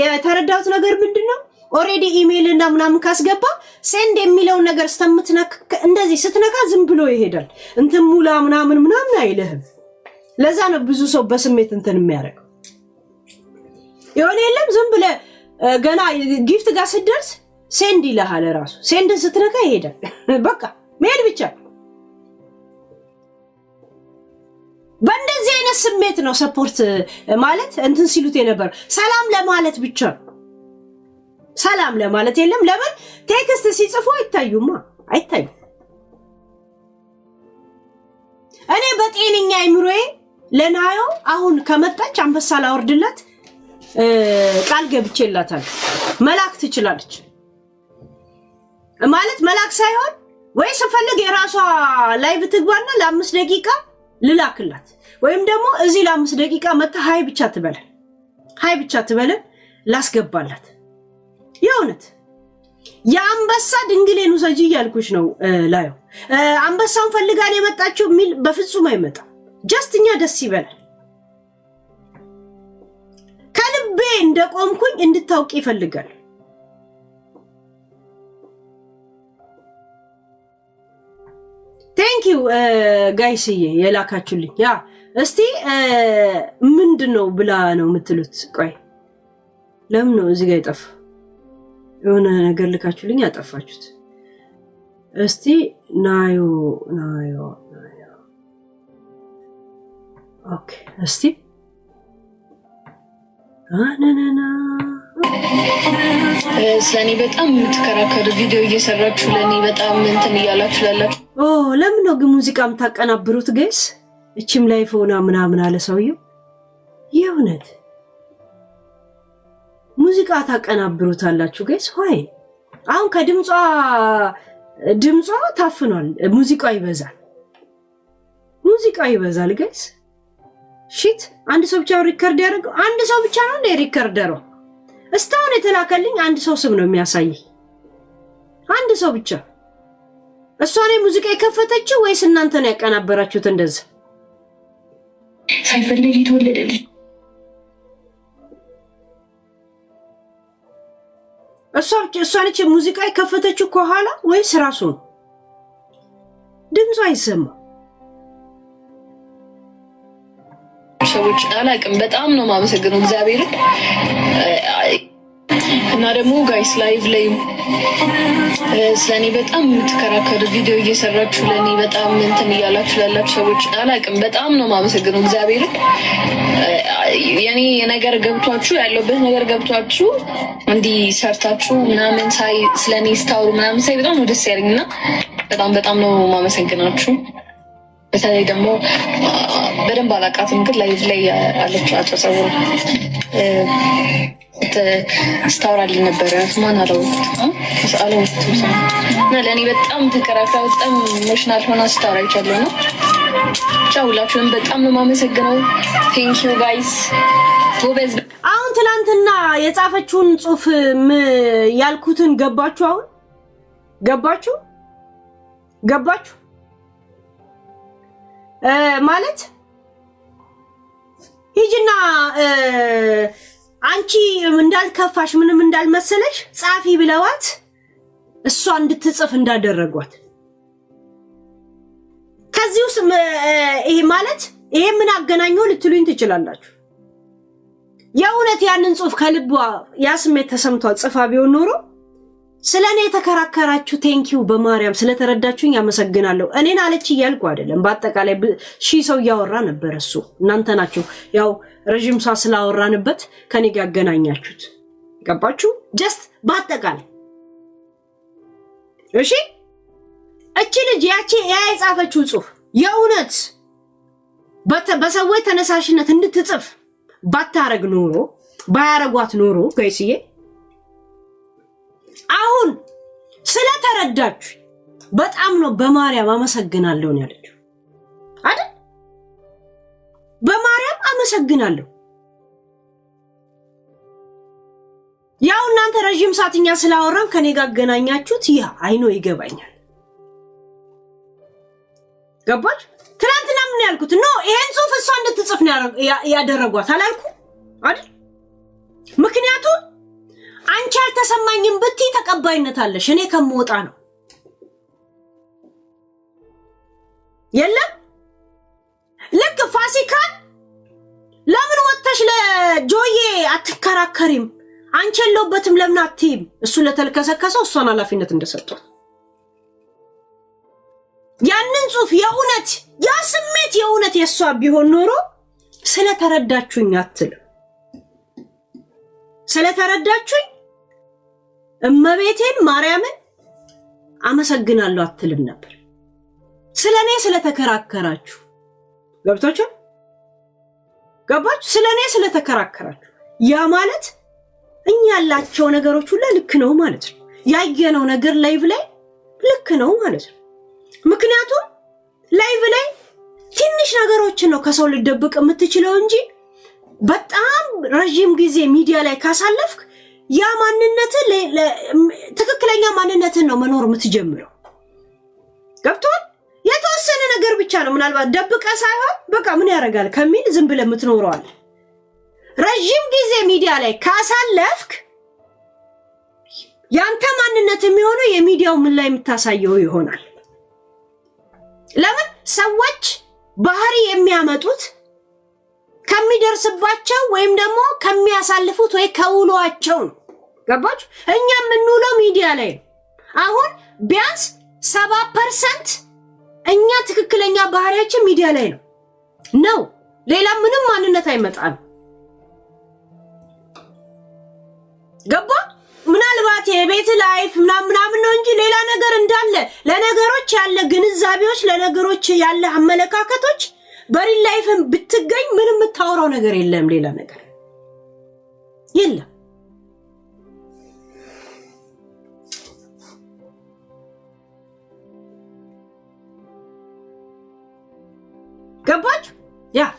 የተረዳሁት ነገር ምንድን ነው? Already email እና ምናምን ካስገባ send የሚለውን ነገር ስተምትነክ እንደዚህ ስትነካ ዝም ብሎ ይሄዳል። እንትን ሙላ ምናምን ምናምን አይልህም። ለዛ ነው ብዙ ሰው በስሜት እንትን የሚያደርገው። የሆነ የለም፣ ዝም ብለህ ገና gift ጋር ስትደርስ send ይልሃል ራሱ። Send ን ስትነካ ይሄዳል። በቃ መሄድ ብቻ። በእንደዚህ አይነት ስሜት ነው support ማለት እንትን ሲሉት የነበር። ሰላም ለማለት ብቻ ነው። ሰላም ለማለት የለም። ለምን text ሲጽፉ አይታዩማ፣ አይታዩም። እኔ በጤነኛ አይምሮዬ ለናዮ አሁን ከመጣች አንበሳ ላወርድላት ቃል ገብቼላታለሁ። መላክ ትችላለች ማለት መላክ ሳይሆን ወይ ስፈልግ የራሷ live ትግባና ለ5 ደቂቃ ልላክላት፣ ወይም ደግሞ እዚህ ለ5 ደቂቃ መታ hi ብቻ ትበለን፣ hi ብቻ ትበለን፣ ላስገባላት። የእውነት የአንበሳ ድንግሌን ውሰጂ እያልኩሽ ነው። ላየው አንበሳውን ፈልጋን የመጣችው የሚል በፍጹም አይመጣም። Just እኛ ደስ ይበላል። ከልቤ እንደቆምኩኝ እንድታውቂ ይፈልጋል። Thank you guys ዬ የላካችሁልኝ። Yeah፣ እስቲ ምንድን ነው ብላ ነው የምትሉት? ቆይ፣ ለምን ነው እዚህ ጋር የጠፋ? የሆነ ነገር ልካችሁልኝ ያጠፋችሁት። እስቲ ናዮ፣ ናዮ፣ ናዮ። Okay፣ እስቲ አነነና። ስለእኔ በጣም የምትከራከሩ፣ ቪዲዮ እየሰራችሁ ለእኔ በጣም እንትን እያላችሁ ላላችሁ ኦ፣ ለምን ነው ግን ሙዚቃ የምታቀናብሩት guys? እችም ላይ ሆና ምናምን አለ ሰውየው። የእውነት ሙዚቃ ታቀናብሩታላችሁ guys? ሆይ አሁን ከድምጿ ድምጿ ታፍኗል። ሙዚቃው ይበዛል፣ ሙዚቃው ይበዛል guys። Shit፣ አንድ ሰው ብቻ record ያደርገው፣ አንድ ሰው ብቻ ነው እንደ recorder ሯ። እስካሁን የተላከልኝ አንድ ሰው ስም ነው የሚያሳይ፣ አንድ ሰው ብቻ። እሷ ነው ሙዚቃ የከፈተችው ወይስ እናንተ ነው ያቀናበራችሁት? እንደዛ ሳይፈለግ የተወለደ ልጅ እሷ ነች ሙዚቃ የከፈተችው ከኋላ ወይስ ራሱ ነው? ድምፁ አይሰማ። ሰዎች አላውቅም። በጣም ነው የማመሰግነው እግዚአብሔርን። እና ደግሞ guys live ላይ ስለእኔ በጣም የምትከራከሩ፣ ቪዲዮ እየሰራችሁ ለእኔ በጣም እንትን እያላችሁ ላላችሁ ሰዎች አላውቅም። በጣም ነው የማመሰግነው እግዚአብሔርን። የኔ ነገር ገብቷችሁ፣ ያለሁበት ነገር ገብቷችሁ፣ እንዲህ ሰርታችሁ ምናምን ሳይ፣ ስለእኔ ስታወሩ ምናምን ሳይ በጣም ነው ደስ ያለኝ እና በጣም በጣም ነው የማመሰግናችሁ። በተለይ ደግሞ በደንብ አላውቃትም፣ ግን live ላይ አለች አጭር ፀጉር ስታወራልኝ ነበረ። ማን አላወኩትም አላወኩትም እና ለእኔ በጣም ተከራክራ በጣም emotional ሆና ስታወራ አይቻለሁ። ነው ብቻ ሁላችሁንም በጣም ነው የማመሰግነው። Thank you guys፣ ጎበዝ። አሁን ትናንትና የጻፈችውን ጽሁፍ ያልኩትን ገባችሁ? አሁን ገባችሁ? ገባችሁ ማለት ሂጂና አንቺ እንዳልከፋሽ ምንም እንዳልመሰለሽ ጻፊ ብለዋት እሷ እንድትጽፍ እንዳደረጓት፣ ከዚህ ውስጥ ይሄ ማለት ይሄ ምን አገናኘው ልትሉኝ ትችላላችሁ። የእውነት ያንን ጽሁፍ ከልቧ ያ ስሜት ተሰምቷት ጽፋ ቢሆን ኖሮ ስለ እኔ የተከራከራችሁ thank you፣ በማርያም ስለተረዳችሁኝ አመሰግናለሁ። እኔን አለች እያልኩ አይደለም። በአጠቃላይ ሺህ ሰው እያወራ ነበር እሱ። እናንተ ናችሁ ያው ረዥም ሰዓት ስላወራንበት ከኔ ጋር ያገናኛችሁት። ገባችሁ? Just በአጠቃላይ እሺ። እቺ ልጅ ያቺ ያ የጻፈችው ጽሁፍ የእውነት በሰዎች ተነሳሽነት እንድትጽፍ ባታረግ ኖሮ፣ ባያረጓት ኖሮ guys ዬ፣ አሁን ስለተረዳችሁ በጣም ነው በማርያም አመሰግናለሁ ነው ያለችው አይደል? በማርያም አመሰግናለሁ። ያው እናንተ ረዥም ሰዓት እኛ ስላወራን ከኔ ጋር አገናኛችሁት። Yeah, I know፣ ይገባኛል። ገባች? ትናንትና ምን ያልኩት? No፣ ይሄን ጽሁፍ እሷ እንድትጽፍ ነው ያደረጓት አላልኩ አይደል? ምክንያቱም አንቺ አልተሰማኝም ብትይ ተቀባይነት አለሽ። እኔ ከምወጣ ነው የለም። ልክ ፋሲካን ለምን ወጥተሽ ለጆዬ አትከራከሪም? አንቺ የለሁበትም ለምን አትይም? እሱ ለተልከሰከሰው እሷን ኃላፊነት እንደሰጧት ያንን ጽሁፍ የእውነት ያ ስሜት የእውነት የእሷ ቢሆን ኖሮ ስለተረዳችሁኝ አትልም። ስለተረዳችሁኝ እመቤቴን ማርያምን አመሰግናለሁ አትልም ነበር። ስለ እኔ ስለተከራከራችሁ ገብቷችሁ፣ ገባችሁ? ስለ እኔ ስለተከራከራችሁ ያ ማለት እኛ ያላቸው ነገሮች ሁላ ልክ ነው ማለት ነው። ያየነው ነገር live ላይ ልክ ነው ማለት ነው። ምክንያቱም live ላይ ትንሽ ነገሮችን ነው ከሰው ልደብቅ የምትችለው እንጂ በጣም ረዥም ጊዜ ሚዲያ ላይ ካሳለፍክ ያ ማንነትን፣ ትክክለኛ ማንነትን ነው መኖር የምትጀምረው። ገብቶሃል? የተወሰነ ነገር ብቻ ነው ምናልባት ደብቀ ሳይሆን በቃ ምን ያደርጋል ከሚል ዝም ብለህ የምትኖረዋል። ረዥም ጊዜ ሚዲያ ላይ ካሳለፍክ ያንተ ማንነት የሚሆነው የሚዲያው ምን ላይ የምታሳየው ይሆናል። ለምን ሰዎች ባህሪ የሚያመጡት ከሚደርስባቸው ወይም ደግሞ ከሚያሳልፉት ወይ ከውሏቸው ነው። ገባችሁ? እኛ የምንውለው ሚዲያ ላይ ነው። አሁን ቢያንስ 70% እኛ ትክክለኛ ባህሪያችን ሚዲያ ላይ ነው። ሌላ ምንም ማንነት አይመጣም። ገባ? ምናልባት የቤት life ምናምን ምናምን ነው እንጂ ሌላ ነገር እንዳለ ለነገሮች ያለ ግንዛቤዎች፣ ለነገሮች ያለ አመለካከቶች በ real life ም ብትገኝ ምንም የምታወራው ነገር የለም። ሌላ ነገር የለም። ገባችሁ? Yeah.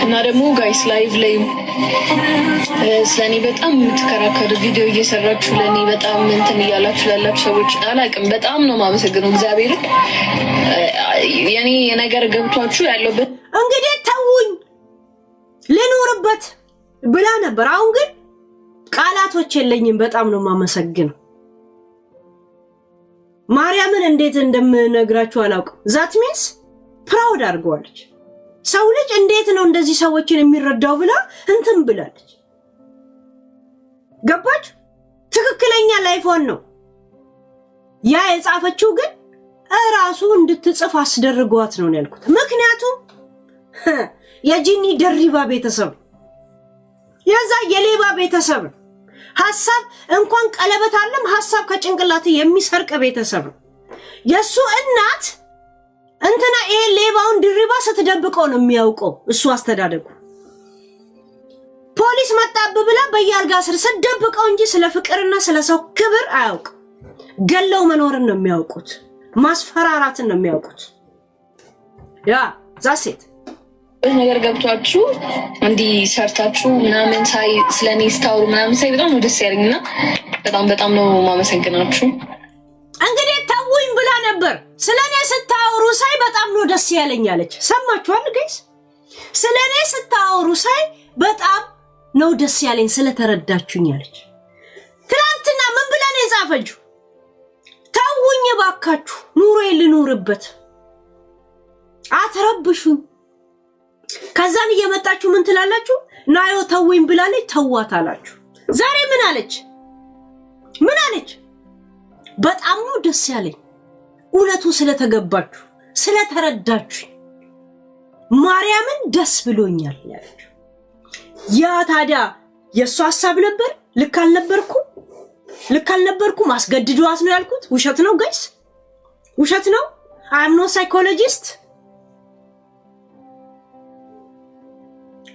እና ደግሞ guys፣ live ላይ ስለ እኔ በጣም የምትከራከሩ፣ ቪዲዮ እየሰራችሁ ለእኔ በጣም እንትን እያላችሁ ላላችሁ ሰዎች አላውቅም፣ በጣም ነው የማመሰግነው እግዚአብሔርን። የኔ ነገር ገብቷችሁ ያለበት እንግዲህ ተውኝ ልኖርበት ብላ ነበር። አሁን ግን ቃላቶች የለኝም። በጣም ነው የማመሰግነው። ማርያምን እንዴት እንደምነግራችሁ አላውቅም። That means proud አድርገዋለች። ሰው ልጅ እንዴት ነው እንደዚህ ሰዎችን የሚረዳው ብላ እንትን ብላለች። ገባች? ትክክለኛ life ኧን ነው ያ የጻፈችው፣ ግን እራሱ እንድትጽፍ አስደርጓት ነው ያልኩት። ምክንያቱም የጂኒ ደሪባ ቤተሰብ፣ የዛ የሌባ ቤተሰብ፣ ሀሳብ እንኳን ቀለበት አለም ሀሳብ ከጭንቅላት የሚሰርቅ ቤተሰብ ነው። የእሱ እናት እንትና ይሄ ሌባውን ድሪባ ስትደብቀው ነው የሚያውቀው። እሱ አስተዳደጉ ፖሊስ ፖሊስ መጣብ ብላ በየአልጋ ስር ስደብቀው እንጂ ስለ ፍቅርና ስለ ሰው ክብር አያውቅ። ገለው መኖርን ነው የሚያውቁት። ማስፈራራትን ነው የሚያውቁት። Yeah, that's it። ነገር ገብቷችሁ እንዲህ ሰርታችሁ ምናምን ሳይ፣ ስለ እኔ ስታወሩ ምናምን ሳይ በጣም ነው ደስ ያለኝ እና በጣም በጣም ነው ማመሰግናችሁ። እንግዲህ ተውኝ ብላ ነበር። ስለ እኔ ስታወሩ ሳይ በጣም ነው ደስ ያለኝ አለች። ሰማችኋል guys? ስለ እኔ ስታወሩ ሳይ በጣም ነው ደስ ያለኝ ስለተረዳችሁኝ አለች። ትናንትና ምን ብላ ነው የጻፈችው? ተውኝ ባካችሁ፣ ኑሮዬ ልኑርበት፣ አትረብሹኝ። ከዛን እየመጣችሁ ምን ትላላችሁ? ናዮ ተውኝ ብላለች፣ ተዋት አላችሁ። ዛሬ ምን አለች? ምን አለች? በጣም ነው ደስ ያለኝ እውነቱ ስለተገባችሁ፣ ስለተረዳችሁ፣ ማርያምን ደስ ብሎኛል ያለችው። ያ ታዲያ የእሱ ሀሳብ ነበር። ልክ አልነበርኩም፣ ልክ አልነበርኩም። አስገድዷት ነው ያልኩት። ውሸት ነው guys፣ ውሸት ነው። I'm no psychologist,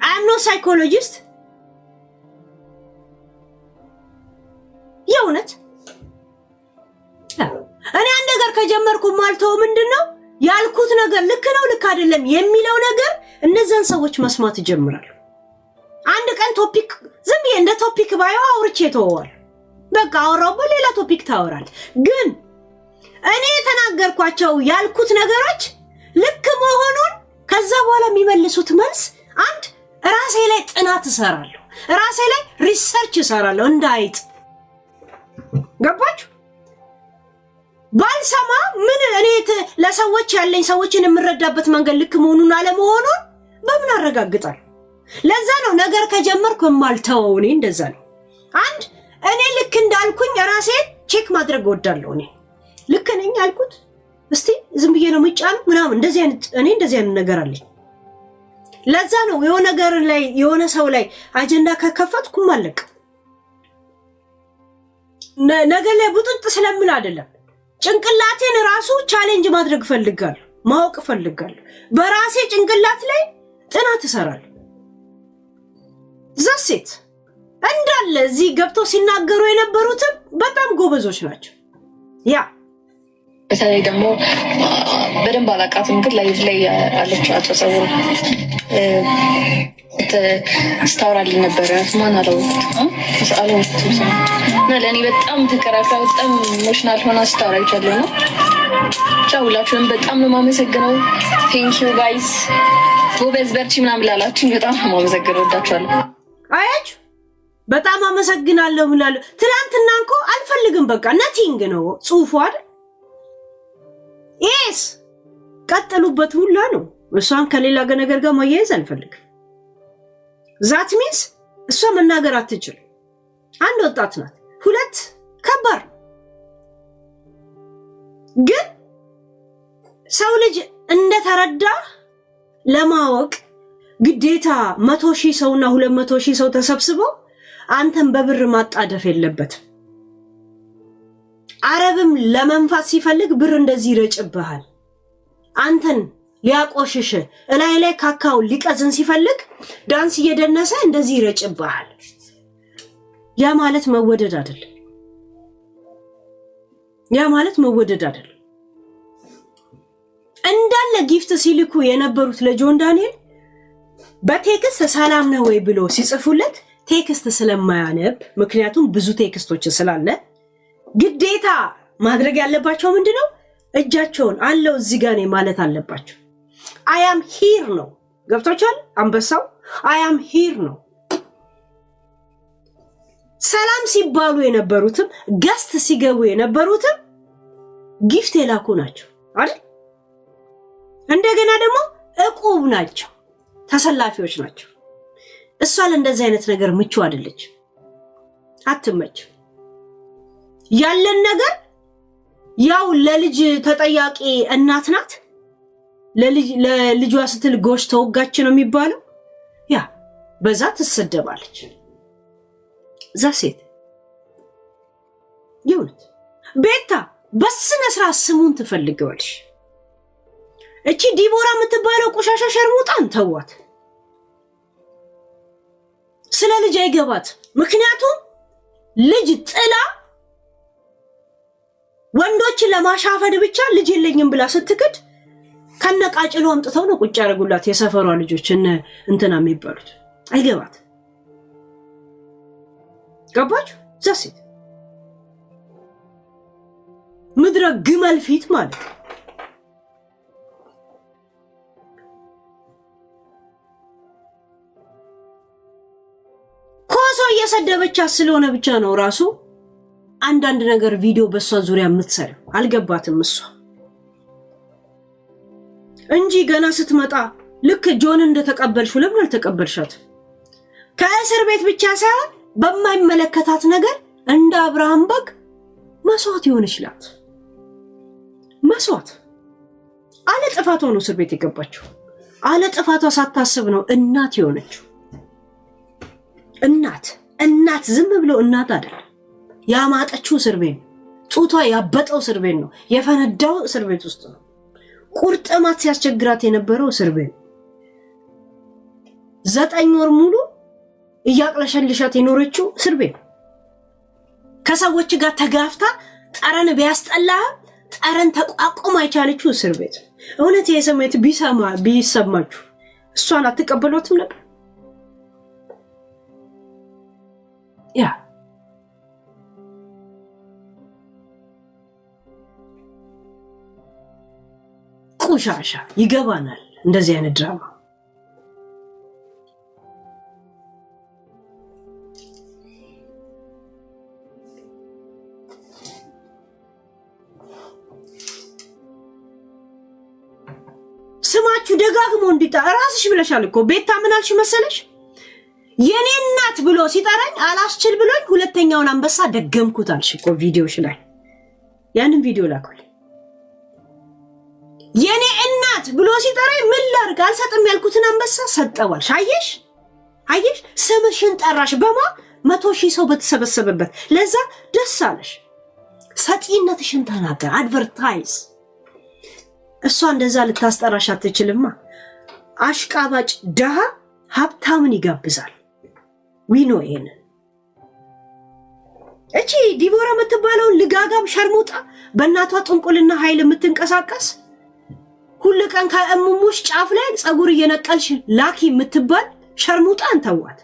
I'm no psychologist። የእውነት እኔ አንድ ነገር ከጀመርኩ ማልተው ምንድን ነው ያልኩት ነገር ልክ ነው ልክ አይደለም የሚለው ነገር እነዛን ሰዎች መስማት እጀምራለሁ። አንድ ቀን topic ዝም ብዬ እንደ topic ባየው አውርቼ ተወዋል። በቃ አወራሁበት፣ ሌላ topic ታወራል። ግን እኔ የተናገርኳቸው ያልኩት ነገሮች ልክ መሆኑን ከዛ በኋላ የሚመልሱት መልስ አንድ ራሴ ላይ ጥናት እሰራለሁ፣ ራሴ ላይ research እሰራለሁ። እንደ አይጥ ገባችሁ? ባልሰማ ምን እኔ ለሰዎች ያለኝ ሰዎችን የምረዳበት መንገድ ልክ መሆኑን አለመሆኑን በምን አረጋግጣለሁ? ለዛ ነው ነገር ከጀመርኩ የማልተወው። እኔ እንደዛ ነው። አንድ እኔ ልክ እንዳልኩኝ ራሴን check ማድረግ እወዳለሁ። እኔ ልክ ነኝ አልኩት፣ እስቲ ዝም ብዬ ነው የምጫነው ምናምን እንደዚህ አይነት እኔ እንደዚህ አይነት ነገር አለኝ። ለዛ ነው የሆነ ነገር ላይ የሆነ ሰው ላይ አጀንዳ ከከፈትኩም አለቅ ነገር ላይ ቡጥጥ ስለምል አይደለም። ጭንቅላቴን ራሱ challenge ማድረግ እፈልጋለሁ፣ ማወቅ እፈልጋለሁ። በራሴ ጭንቅላት ላይ ጥናት እሰራለሁ። That's it እንዳለ እዚህ ገብተው ሲናገሩ የነበሩትም በጣም ጎበዞች ናቸው። Yeah. በተለይ ደግሞ በደንብ አላውቃትም፣ ግን live ላይ አለች አጭር ፀጉር ስታወራልኝ ነበረ። ማን አላወኩትም አላወኩትም እና ለእኔ በጣም ተከራክራ በጣም emotional ሆና ስታወራ አይቻለሁ። ነው ብቻ ሁላችሁንም በጣም ነው የማመሰግነው። Thank you guys፣ ጎበዝ በርቺ ምናምን ላላችሁኝ በጣም ነው የማመሰግነው። ወዳችኋለሁ። አያችሁ፣ በጣም አመሰግናለሁ ምላለሁ። ትናንትና እኮ አልፈልግም በቃ nothing ነው ጽሁፉ አይደል? Yes፣ ቀጥሉበት ሁላ ነው። እሷን ከሌላ ነገር ጋር ማያያዝ አልፈልግም። That means እሷ መናገር አትችል። አንድ ወጣት ናት። ሁለት ከባድ ግን ሰው ልጅ እንደተረዳ ለማወቅ ግዴታ 100,000 ሰውና 200,000 ሰው ተሰብስበው አንተን በብር ማጣደፍ የለበትም። አረብም ለመንፋት ሲፈልግ ብር እንደዚህ ይረጭብሃል። አንተን ሊያቆሽሽ እላይ ላይ ካካውን ሊቀዝን ሲፈልግ ዳንስ እየደነሰ እንደዚህ ይረጭብሃል። ያ ማለት መወደድ አይደለም። ያ ማለት መወደድ አይደለም። እንዳለ gift ሲልኩ የነበሩት ለጆን ዳንኤል በ text ሰላም ነው ወይ ብሎ ሲጽፉለት text ስለማያነብ፣ ምክንያቱም ብዙ text ኦች ስላለ፣ ግዴታ ማድረግ ያለባቸው ምንድን ነው? እጃቸውን አለው እዚህ ጋር ነኝ ማለት አለባቸው። I am here ነው። ገብቶቻል? አንበሳው I am here ነው። ሰላም ሲባሉ የነበሩትም guest ሲገቡ የነበሩትም gift የላኩ ናቸው አይደል? እንደገና ደግሞ እቁብ ናቸው፣ ተሰላፊዎች ናቸው። እሷ ለእንደዚህ አይነት ነገር ምቹ አይደለች፣ አትመችም። ያለን ነገር ያው ለልጅ ተጠያቂ እናት ናት። ለልጇ ስትል ጎሽ ተወጋች ነው የሚባለው። Yeah፣ በዛ ትሰደባለች። That's it። የእውነት ቤታ በስነ ስርዓት ስሙን ትፈልገዋለሽ። እቺ ዲቦራ የምትባለው ቆሻሻ ሸርሙጣን ተዋት። ስለ ልጅ አይገባት። ምክንያቱም ልጅ ጥላ ወንዶችን ለማሻፈድ ብቻ ልጅ የለኝም ብላ ስትክድ ከነቃጭሉ አምጥተው ነው ቁጭ ያደረጉላት የሰፈሯ ልጆች እነ እንትና የሚባሉት። አይገባት። ገባችሁ? እዛ ሴት ምድረ ግመል ፊት ማለት ነው። ኮሶ እየሰደበቻት ስለሆነ ብቻ ነው ራሱ አንዳንድ ነገር ቪዲዮ በእሷ ዙሪያ የምትሰሪው። አልገባትም እሷ እንጂ ገና ስትመጣ ልክ ጆን እንደተቀበልሽው ለምን አልተቀበልሻት? ከእስር ቤት ብቻ ሳይሆን በማይመለከታት ነገር እንደ አብርሃም በግ መስዋዕት የሆነች ናት። መስዋዕት አለ ጥፋቷ ነው እስር ቤት የገባችው። አለ ጥፋቷ ሳታስብ ነው እናት የሆነችው። እናት እናት ዝም ብሎ እናት አይደለም። ያማጠችው እስር ቤት ነው። ጡቷ ያበጠው እስር ቤት ነው። የፈነዳው እስር ቤት ውስጥ ነው። ቁርጥማት ሲያስቸግራት የነበረው እስር ቤት ነው። 9 ወር ሙሉ እያቅለሸልሻት የኖረችው እስር ቤት ነው። ከሰዎች ጋር ተጋፍታ ጠረን ቢያስጠላህም ጠረን ተቋቁማ የቻለችው እስር ቤት። እውነት ይሄ ስሜት ቢሰማ ቢሰማችሁ እሷን አትቀበሏትም ነበር? Yeah፣ ቆሻሻ ይገባናል። እንደዚህ አይነት ድራማ ስማችሁ ደጋግሞ እንዲጣ ራስሽ ብለሻል እኮ ቤታ። ምን አልሽ መሰለሽ? የኔ እናት ብሎ ሲጠራኝ አላስችል ብሎኝ ሁለተኛውን አንበሳ ደገምኩት አልሽ እኮ ቪዲዮሽ ላይ። ያንን ቪዲዮ ላኩልኝ። የኔ እናት ብሎ ሲጠራኝ ምን ላድርግ? አልሰጥም ያልኩትን አንበሳ ሰጠዋልሽ። አየሽ አየሽ፣ ስምሽን ጠራሽ በማ 100,000 ሰው በተሰበሰበበት። ለዛ ደስ አለሽ። ሰጪነትሽን ተናገር፣ advertise። እሷ እንደዛ ልታስጠራሽ አትችልማ። አሽቃባጭ ድሃ ሀብታምን ይጋብዛል። We know ይሄንን። እቺ ዲቦራ የምትባለውን ልጋጋም ሸርሙጣ፣ በእናቷ ጥንቁልና ኃይል የምትንቀሳቀስ፣ ሁል ቀን ከእሙሙሽ ጫፍ ላይ ፀጉር እየነቀልሽ ላኪ የምትባል ሸርሙጣን ተዋት።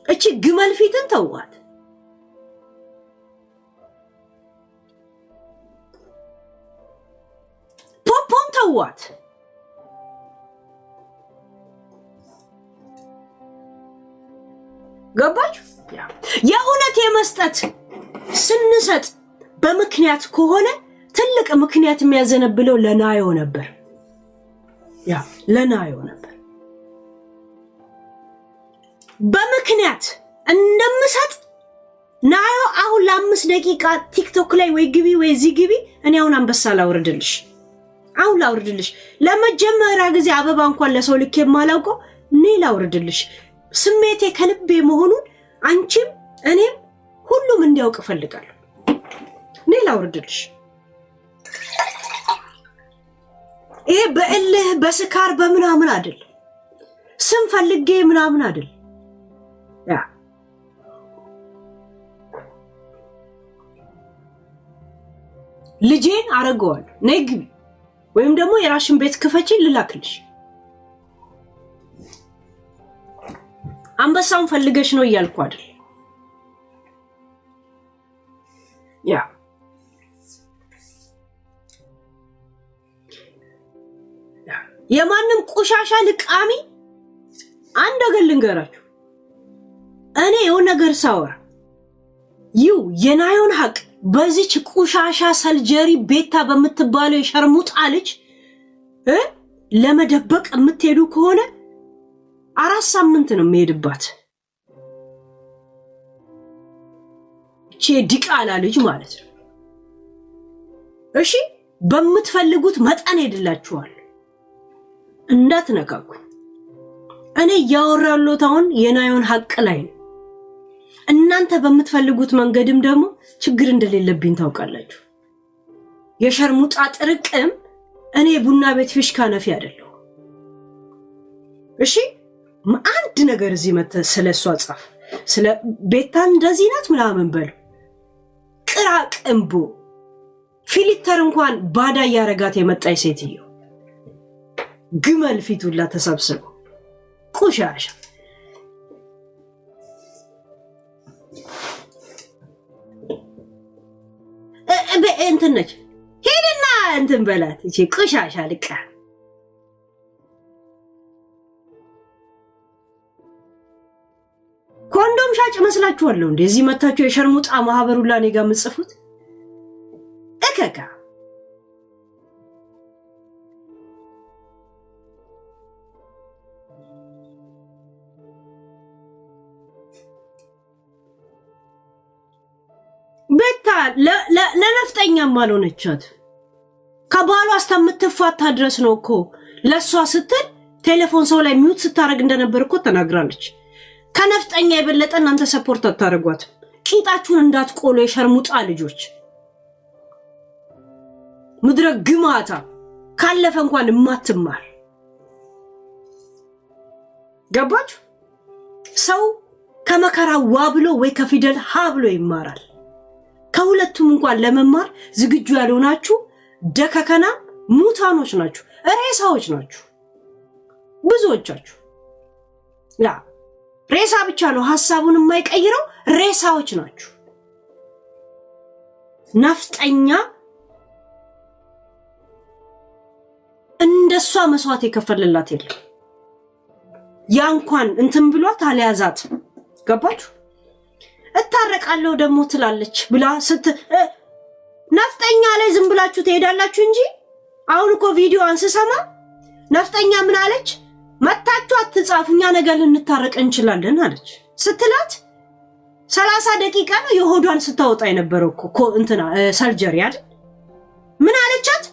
እቺ ግመል ፊትን ተዋት። ፖፖን ተዋት። ገባችሁ? የእውነት የመስጠት ስንሰጥ በምክንያት ከሆነ ትልቅ ምክንያት የሚያዘነብለው ለናዮ ነበር። Yeah፣ ለናዮ ነበር። በምክንያት እንደምሰጥ ናዮ አሁን ለ5 ደቂቃ ቲክቶክ ላይ ወይ ግቢ ወይ እዚህ ግቢ። እኔ አሁን አንበሳ ላውርድልሽ፣ አሁን ላውርድልሽ። ለመጀመሪያ ጊዜ አበባ እንኳን ለሰው ልክ የማላውቀው እኔ ላውርድልሽ። ስሜቴ ከልቤ መሆኑን አንቺም እኔም ሁሉም እንዲያውቅ እፈልጋለሁ። እኔ ላውርድልሽ። ይሄ በእልህ በስካር በምናምን አይደል፣ ስም ፈልጌ ምናምን አይደል። Yeah፣ ልጄን አረገዋለሁ። ነይ ግቢ፣ ወይም ደግሞ የራሽን ቤት ክፈቺ ልላክልሽ። አንበሳውን ፈልገሽ ነው እያልኩ አይደል። Yeah፣ የማንም ቆሻሻ ልቃሚ። አንድ ነገር ልንገራችሁ። እኔ የሆነ ነገር ሳወራ ይው የናዮን ሀቅ በዚች ቆሻሻ ሰልጀሪ ቤታ በምትባለው የሸርሙጣ ልጅ ለመደበቅ የምትሄዱ ከሆነ 4 ሳምንት ነው የሚሄድባት። እቺ ዲቃላ ልጅ ማለት ነው። እሺ፣ በምትፈልጉት መጠን ሄድላችኋል። እንዳትነካኩኝ። እኔ እያወራ ያለሁት አሁን የናዮን ሀቅ ላይ ነው። እናንተ በምትፈልጉት መንገድም ደግሞ ችግር እንደሌለብኝ ታውቃላችሁ። የሸርሙጣ ጥርቅም እኔ ቡና ቤት ፊሽካ ነፊ አይደለሁ። እሺ። አንድ ነገር እዚህ መተህ ስለ እሷ ጻፍ፣ ስለ ቤታ እንደዚህ ናት ምናምን በሉ። ቅራቅንቦ filter እንኳን ባዳ እያረጋት የመጣች ሴትዮ ግመል ፊቱላ ተሰብስቦ ቆሻሻ። እንትን ነች። ሄድና እንትን በላት እቺ ቆሻሻ ልቃ። ኮንዶም ሻጭ መስላችኋለሁ እንዴ? እዚህ መታችሁ የሸርሙጣ ማህበሩላ እኔ ጋር የምትጽፉት እከካ። ቤታ ለነፍጠኛም አልሆነቻት። ከባሏ እስከምትፋታ ድረስ ነው እኮ ለእሷ ስትል ቴሌፎን ሰው ላይ mute ስታደርግ እንደነበር እኮ ተናግራለች። ከነፍጠኛ የበለጠ እናንተ support አታደርጓትም። ቂጣችሁን እንዳትቆሉ የሸርሙጣ ልጆች፣ ምድረ ግማታ ካለፈ እንኳን የማትማር ገባችሁ። ሰው ከመከራ ዋ ብሎ ወይ ከፊደል ሀ ብሎ ይማራል። ከሁለቱም እንኳን ለመማር ዝግጁ ያልሆናችሁ ደከከና ሙታኖች ናችሁ፣ ሬሳዎች ናችሁ ብዙዎቻችሁ። ያ ሬሳ ብቻ ነው ሀሳቡን የማይቀይረው፣ ሬሳዎች ናችሁ። ነፍጠኛ እንደሷ መስዋዕት የከፈለላት የለም። ያ እንኳን እንትን ብሏት አልያዛት። ገባችሁ? እታረቃለሁ ደግሞ ትላለች ብላ ስት ነፍጠኛ ላይ ዝም ብላችሁ ትሄዳላችሁ እንጂ አሁን እኮ ቪዲዮ አንስሰማ ነፍጠኛ ምን አለች? መታችሁ አትጻፉ፣ እኛ ነገር ልንታረቅ እንችላለን አለች ስትላት 30 ደቂቃ ነው የሆዷን ስታወጣ የነበረው እኮ እንትና surgery አይደል? ምን አለቻት?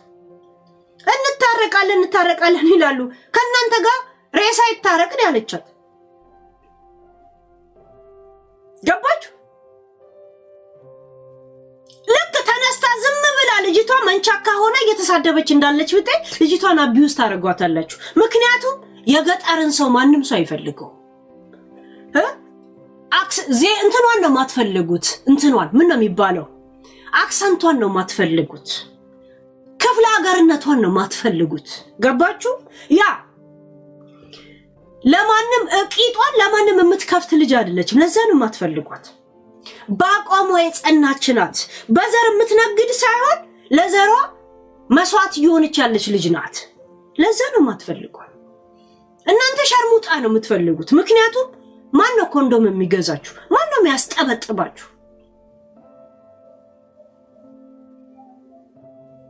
እንታረቃለን እንታረቃለን ይላሉ፣ ከእናንተ ጋር ሬሳ ይታረቅ ነው ያለቻት። ገባችሁ? ልክ ተነስታ ዝም ብላ ልጅቷ መንቻካ ሆና እየተሳደበች እንዳለች ብታይ ልጅቷን abuse ታደርጓታላችሁ። ምክንያቱም የገጠርን ሰው ማንም ሰው አይፈልገው። እንትኗን ነው የማትፈልጉት። እንትኗን ምን ነው የሚባለው? Accent ቷን ነው የማትፈልጉት። ክፍለ ሀገርነቷን ነው የማትፈልጉት። ገባችሁ? ያ ለማንም እቂጧን ለማንም የምትከፍት ልጅ አይደለችም። ለዛ ነው የማትፈልጓት። በአቋሟ የጸናች ናት። በዘር የምትነግድ ሳይሆን ለዘሯ መስዋዕት እየሆነች ያለች ልጅ ናት። ለዛ ነው የማትፈልጓት። እናንተ ሸርሙጣ ነው የምትፈልጉት። ምክንያቱም ማን ነው ኮንዶም የሚገዛችሁ? ማን ነው የሚያስጠበጥባችሁ?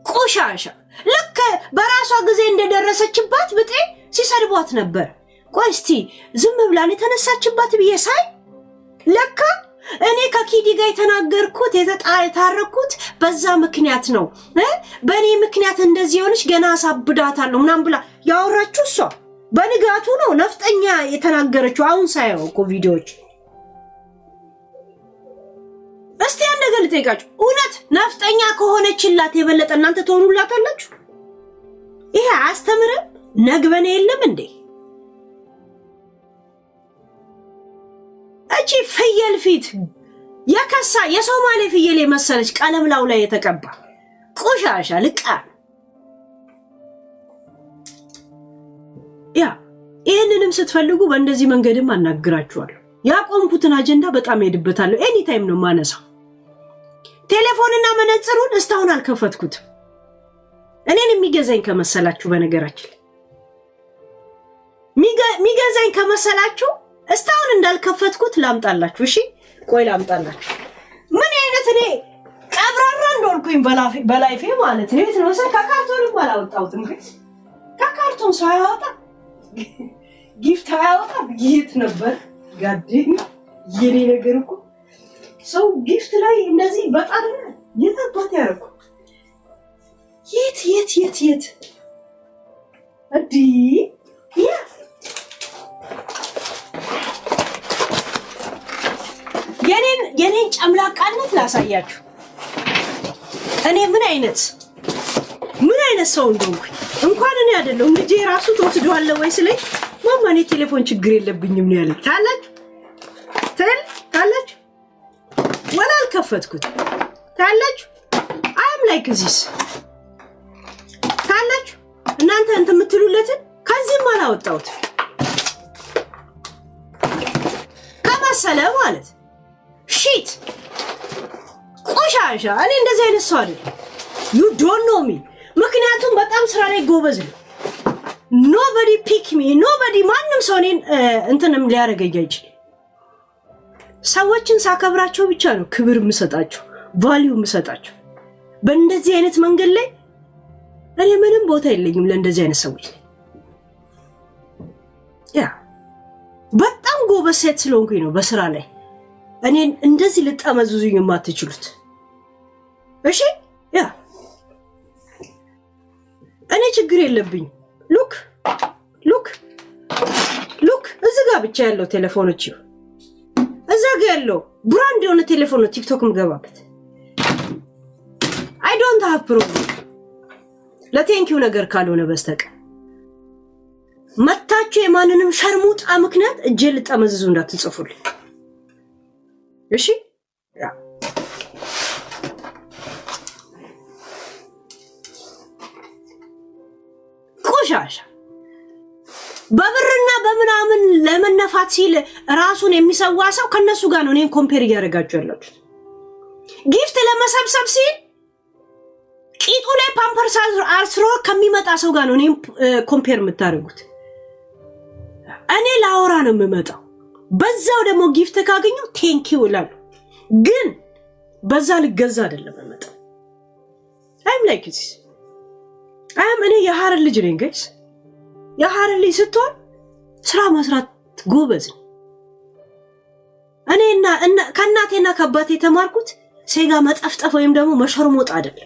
ቆሻሻ። ልክ በራሷ ጊዜ እንደደረሰችባት ብጤ ሲሰድቧት ነበር። ቆይ እስቲ ዝም ብላን የተነሳችባት ብዬ ሳይ ለካ እኔ ከኪዲ ጋር የተናገርኩት የታረኩት በዛ ምክንያት ነው፣ በእኔ ምክንያት እንደዚህ የሆነች ገና አሳብዳታለሁ ምናምን ብላ ያወራችሁ እሷ በንጋቱ ነው ነፍጠኛ የተናገረችው። አሁን ሳየው እኮ ቪዲዮዎች። እስቲ አንድ ነገር ልጠይቃችሁ። እውነት ነፍጠኛ ከሆነችላት የበለጠ እናንተ ትሆኑላታላችሁ? ይሄ አያስተምርም? ነግበኔ የለም እንዴ? እቺ ፍየል ፊት የከሳ የሶማሌ ፍየል የመሰለች ቀለም ላው ላይ የተቀባ ቆሻሻ ልቃ። ያ ይህንንም ስትፈልጉ በእንደዚህ መንገድም አናግራችኋለሁ። ያቆምኩትን አጀንዳ በጣም ሄድበታለሁ። Anytime ነው ማነሳው። ቴሌፎንና መነጽሩን እስካሁን አልከፈትኩትም። እኔን የሚገዛኝ ከመሰላችሁ፣ በነገራችን የሚገዛኝ ከመሰላችሁ እስካሁን እንዳልከፈትኩት ላምጣላችሁ። እሺ ቆይ ላምጣላችሁ። ምን አይነት እኔ ቀብራራ እንደሆንኩኝ በ life ኤ ማለት ነው። የት ነው ከካርቶንም አላወጣሁትም። ከካርቶን ሰው አያወጣ፣ gift አያወጣም። የት ነበር ጋዴ የኔ ነገር እኮ ሰው gift ላይ እንደዚህ በጣም የት አባት ያደረኩ የት የት የት የት እንዲህ ያ የኔን ጨምላቃነት ላሳያችሁ። እኔ ምን አይነት ሰው እንደሆንኩኝ እንኳን እኔ አይደለሁም ልጄ ራሱ ትወስደዋለህ ወይ ስለኝ ማማ እኔ ቴሌፎን ችግር የለብኝም ነው ያለኝ። ታላችሁ ትል ታላችሁ ወላ አልከፈትኩት ታላችሁ። I'm like this ታላችሁ። እናንተ እንትን የምትሉለትን ከዚህም አላወጣሁት ከመሰለ ማለት shit ቆሻሻ። እኔ እንደዚህ አይነት ሰው አይደለም። You don't know me። ምክንያቱም በጣም ስራ ላይ ጎበዝ ነው። Nobody pick me, nobody። ማንም ሰው እኔን እንትንም ሊያደርገኝ አይችልም። ሰዎችን ሳከብራቸው ብቻ ነው ክብር የምሰጣቸው፣ value የምሰጣቸው። በእንደዚህ አይነት መንገድ ላይ እኔ ምንም ቦታ የለኝም ለእንደዚህ አይነት ሰዎች። Yeah፣ በጣም ጎበዝ ሴት ስለሆንኩኝ ነው በስራ ላይ እኔን እንደዚህ ልጠመዝዙኝ የማትችሉት። እሺ፣ yeah፣ እኔ ችግር የለብኝም። Look, look, look፣ እዚህ ጋር ብቻ ያለው ቴሌፎኖች ይኸው እዛ ጋ ያለው brand የሆነ ቴሌፎን ነው ቲክቶክ የምገባበት። I don't have problem ለ thank you ነገር ካልሆነ በስተቀር። መታችሁ የማንንም ሸርሙጣ ምክንያት እጄን ልጠመዝዙ እንዳትጽፉልኝ። እሺ፣ yeah። ቆሻሻ በብርና በምናምን ለመነፋት ሲል ራሱን የሚሰዋ ሰው ከነሱ ጋር ነው እኔን compare እያደረጋችሁ ያላችሁት። Gift ለመሰብሰብ ሲል ቂጡ ላይ ፓምፐርስ አስሮ ከሚመጣ ሰው ጋር ነው እኔን compare የምታደርጉት። እኔ ላወራ ነው የምመጣው። በዛው ደግሞ gift ካገኘው thank you እላለሁ። ግን በዛ ልገዛ አይደለም የምመጣው። I'm like this, I'm እኔ የሀረር ልጅ ነኝ guys። የሀረር ልጅ ስትሆን ስራ መስራት ጎበዝ ነው። እኔና ከእናቴና ከአባቴ የተማርኩት ሴጋ መጠፍጠፍ ወይም ደግሞ መሸርሞጥ አይደለም።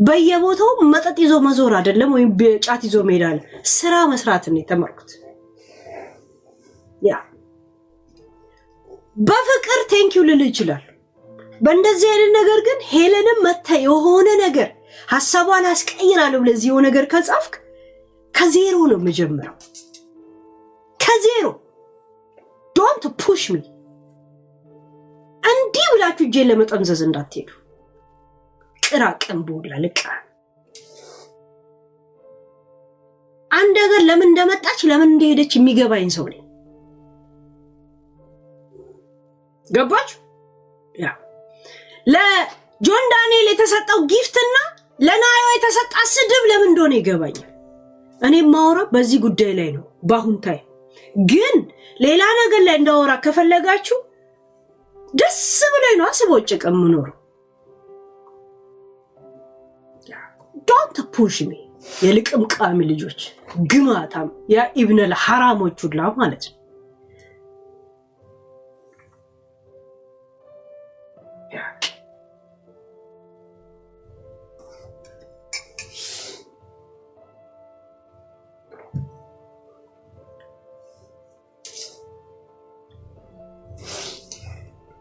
በየቦታው መጠጥ ይዞ መዞር አይደለም፣ ወይም ጫት ይዞ መሄድ አለ። ስራ መስራትን ነው የተማርኩት። Yeah፣ በፍቅር thank you ልል ይችላል። በእንደዚህ አይነት ነገር ግን ሄለንም መታ የሆነ ነገር ሀሳቧን አስቀይራለሁ ብለህ እዚህ የሆነ ነገር ከጻፍክ ከዜሮ ነው የምጀምረው። ከዜሮ። Don't push me። እንዲህ ብላችሁ እጄን ለመጠምዘዝ እንዳትሄዱ። ቅራቅንቦ ልቃ አንድ ነገር ለምን እንደመጣች ለምን እንደሄደች የሚገባኝ ሰው ነኝ። ገባችሁ? Yeah፣ ለጆን ዳንኤል የተሰጠው gift ና ለናዮ የተሰጣ ስድብ ለምን እንደሆነ ይገባኛል። እኔ የማወራው በዚህ ጉዳይ ላይ ነው በአሁን time። ግን ሌላ ነገር ላይ እንዳወራ ከፈለጋችሁ ደስ ብሎኝ ነው አስቦጭቅ የምኖረው። Don't push me። የልቅምቃሚ ልጆች፣ ግማታም ያ ኢብነል ሐራሞች ሁላ ማለት ነው። Yeah።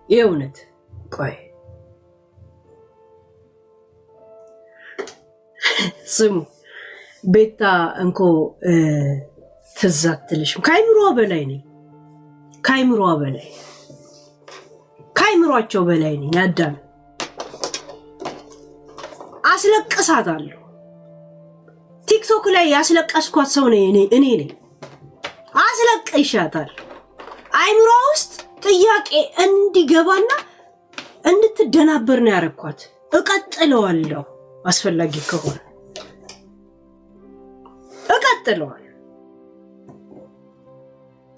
የእውነት ቆይ ስሙ፣ ቤታ እንኮ ትዝ አትልሽም። ከአይምሯ በላይ ነኝ። ከአይምሯ በላይ፣ ከአይምሯቸው በላይ ነኝ። አዳም አስለቅሳታለሁ። ቲክቶክ ላይ ያስለቀስኳት ሰው ነኝ እኔ ነኝ። አስለቅሻታለሁ። አይምሯ ውስጥ ጥያቄ እንዲገባና እንድትደናበር ነው ያረኳት። እቀጥለዋለሁ፣ አስፈላጊ ከሆነ እቀጥለዋለሁ።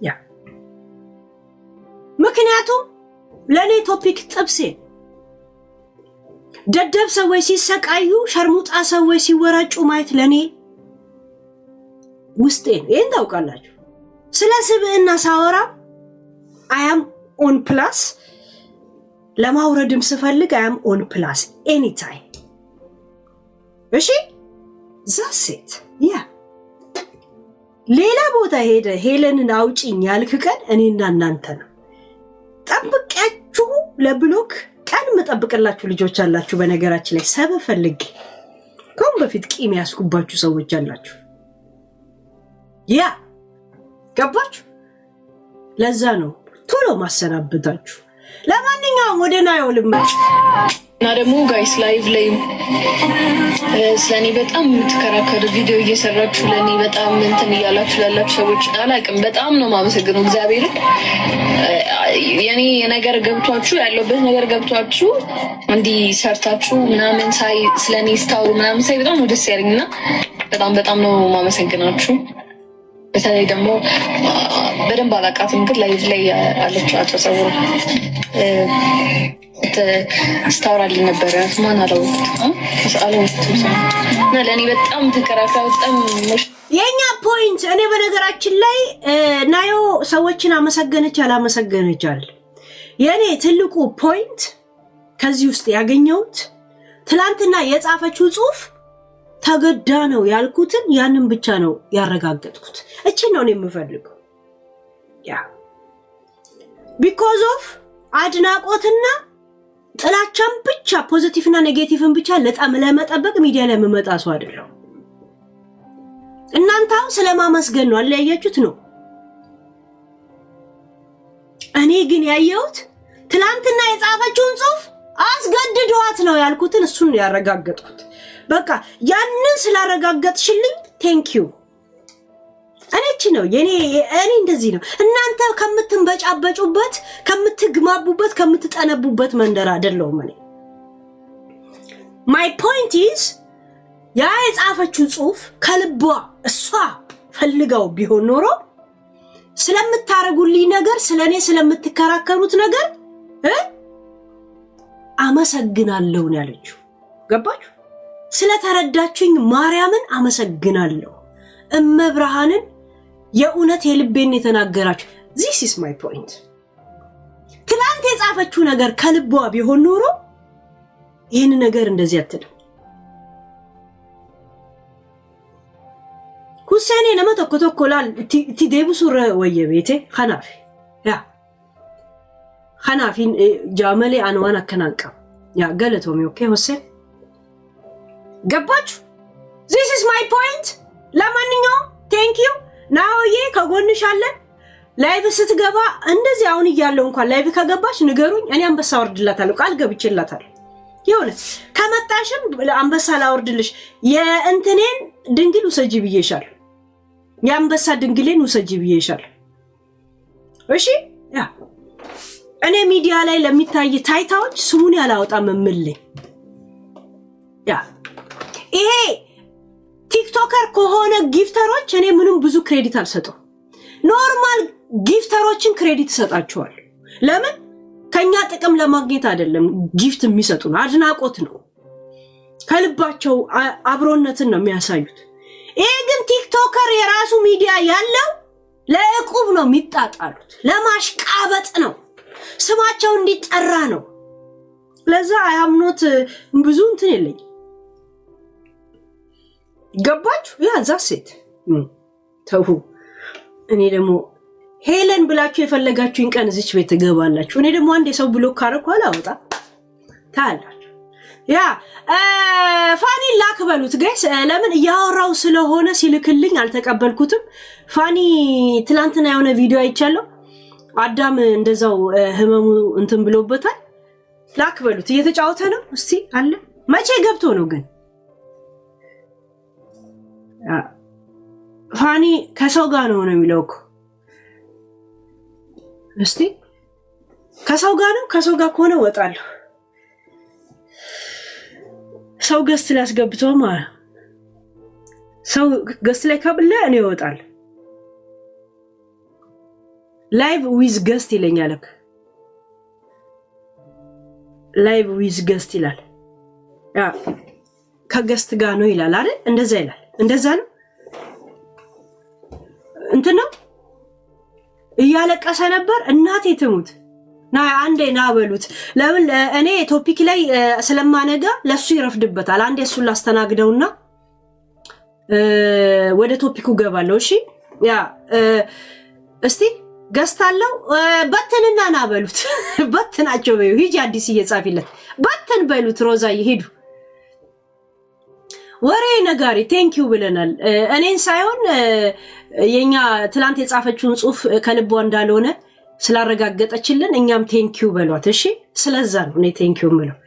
Yeah፣ ምክንያቱም ለእኔ topic ጥብሴ ደደብ ሰዎች ሲሰቃዩ፣ ሸርሙጣ ሰዎች ሲወራጩ ማየት ለእኔ ውስጤ ነው። ይህን ታውቃላችሁ። ስለ ስብዕና ሳወራ I am on place፣ ለማውረድም ስፈልግ I am on place anytime። እሺ፣ that's it, yeah። ሌላ ቦታ ሄደ ሄለንን አውጪኝ ያልክ ቀን እኔና እናንተ ነው። ጠብቂያችሁ ለ block ቀን መጠብቅላችሁ ልጆች አላችሁ። በነገራችን ላይ ሰበብ ፈልጌ ከአሁን በፊት ቂም ያስኩባችሁ ሰዎች አላችሁ። Yeah። ገባችሁ? ለዛ ነው ቶሎ ማሰናብታችሁ። ለማንኛውም ወደ ናየው ልመጭ እና ደግሞ guys live ላይ ስለእኔ በጣም የምትከራከሩ፣ ቪዲዮ እየሰራችሁ ለእኔ በጣም እንትን እያላችሁ ላላችሁ ሰዎች አላቅም፣ በጣም ነው የማመሰግነው እግዚአብሔርን። የኔ ነገር ገብቷችሁ፣ ያለሁበት ነገር ገብቷችሁ፣ እንዲህ ሰርታችሁ ምናምን ሳይ፣ ስለእኔ ስታወሩ ምናምን ሳይ በጣም ነው ደስ ያለኝ እና በጣም በጣም ነው የማመሰግናችሁ። በተለይ ደግሞ በደንብ አላውቃትም፣ ግን live ላይ አለችው አጭር ፀጉር ስታወራልኝ ነበረ። ማን አላወቅሁትም አላወቅሁትም እና ለእኔ በጣም ተከራክራ በጣም የኛ point። እኔ በነገራችን ላይ ናዮ ሰዎችን አመሰገነች አላመሰገነች አለ፣ የእኔ ትልቁ point ከዚህ ውስጥ ያገኘሁት ትላንትና የጻፈችው ጽሁፍ ተገዳ ነው ያልኩትን ያንን ብቻ ነው ያረጋገጥኩት። እቺ ነው እኔ የምፈልገው። Yeah, because of አድናቆትና ጥላቻን ብቻ፣ positive ና negative ን ብቻ ለመጠበቅ ሚዲያ ላይ የምመጣ ሰው አይደለሁም። እናንተ አሁን ስለማመስገን ነው አለያያችሁት ነው። እኔ ግን ያየሁት ትላንትና የጻፈችውን ጽሁፍ አስገድዷት ነው ያልኩትን እሱን ነው ያረጋገጥኩት። በቃ ያንን ስላረጋገጥሽልኝ thank you። እኔ ነው የኔ፣ እኔ እንደዚህ ነው። እናንተ ከምትንበጫበጩበት፣ ከምትግማቡበት፣ ከምትጠነቡበት መንደር አይደለሁም እኔ። My point is ያ የጻፈችው ጽሁፍ ከልቧ እሷ ፈልጋው ቢሆን ኖሮ ስለምታረጉልኝ ነገር፣ ስለ እኔ ስለምትከራከሩት ነገር አመሰግናለሁ ነው ያለችው። ገባችሁ? ስለተረዳችሁኝ ማርያምን አመሰግናለሁ። እመብርሃንን የእውነት የልቤን የተናገራችሁ። This is my point። ትላንት የጻፈችው ነገር ከልቧ ቢሆን ኖሮ ይህን ነገር እንደዚህ አትልም። ሁሴኔ nama tokko tokko laal itti deebisuurra wayya beete. Kanaaf yaa kanaafin jaamalee ani waan akkanaan qabu. Yaa galatoomi. Okay ሁሴን፣ ገባችሁ? This is my point። ለማንኛውም thank you ናሆዬ፣ ከጎንሽ አለን። Live ስትገባ እንደዚህ አሁን እያለው እንኳን live ከገባች ንገሩኝ፣ እኔ አንበሳ አወርድላታለሁ፣ ቃል ገብቼላታለሁ። የእውነት ከመጣሽም አንበሳ ላወርድልሽ፣ የእንትኔን ድንግል ውሰጂ ብዬሻለሁ። የአንበሳ ድንግሌን ውሰጂ ብዬሻለሁ። እሺ፣ yeah፣ እኔ ሚዲያ ላይ ለሚታይ ታይታዎች ስሙን ያላወጣም እምልኝ። Yeah፣ ይሄ TikToker ከሆነ gifter ኦች እኔ ምንም ብዙ credit አልሰጠው። Normal gifter ኦችን credit እሰጣቸዋል። ለምን? ከኛ ጥቅም ለማግኘት አይደለም gift የሚሰጡን፣ አድናቆት ነው። ከልባቸው አብሮነትን ነው የሚያሳዩት። ይሄ ግን TikToker የራሱ ሚዲያ ያለው ለዕቁብ ነው የሚጣጣሉት፣ ለማሽቃበጥ ነው፣ ስማቸው እንዲጠራ ነው። ለዛ አያምኖት ብዙ እንትን የለኝ። ገባችሁ? Yeah, that's it። ተው። እኔ ደግሞ ሄለን ብላችሁ የፈለጋችሁኝ ቀን እዚች ቤት ትገባላችሁ። እኔ ደግሞ አንድ የሰው block ካረኩ አላወጣ ታያላችሁ። Yeah፣ ፋኒ ላክ በሉት guys። ለምን? እያወራው ስለሆነ ሲልክልኝ አልተቀበልኩትም። ፋኒ ትላንትና የሆነ ቪዲዮ አይቻለሁ። አዳም እንደዛው ህመሙ እንትን ብሎበታል። ላክ በሉት፣ እየተጫወተ ነው። እስቲ አለ፣ መቼ ገብቶ ነው ግን? ፋኒ ከሰው ጋር ነው ነው የሚለው እኮ። እስቲ ከሰው ጋር ነው። ከሰው ጋር ከሆነ እወጣለሁ። ሰው guest ላይ አስገብቶ ማለት ሰው guest ላይ ካብለ እኔ እወጣለሁ። Live with guest ይለኛል። Live with guest ይላል። Yeah፣ ከ guest ጋር ነው ይላል አይደል? እንደዛ ይላል። እንደዛ ነው፣ እንትን ነው፣ እያለቀሰ ነበር። እናቴ ትሙት፣ ና አንዴ ና በሉት። ለምን? እኔ topic ላይ ስለማነጋ ለሱ ይረፍድበታል። አንዴ እሱን ላስተናግደውና ወደ topic ኡ ገባለሁ። እሺ፣ yeah፣ እስቲ guest አለው፣ በትንና ና በሉት። በትናቸው በዩ፣ ሂጂ አዲስ እየጻፊለት በትን በሉት። ሮዛ ሄዱ። ወሬ ነጋሪ thank you ብለናል። እኔን ሳይሆን የኛ ትላንት የጻፈችውን ጽሁፍ ከልቧ እንዳልሆነ ስላረጋገጠችልን እኛም thank you በሏት። እሺ፣ ስለዛ ነው እኔ thank you ምለው።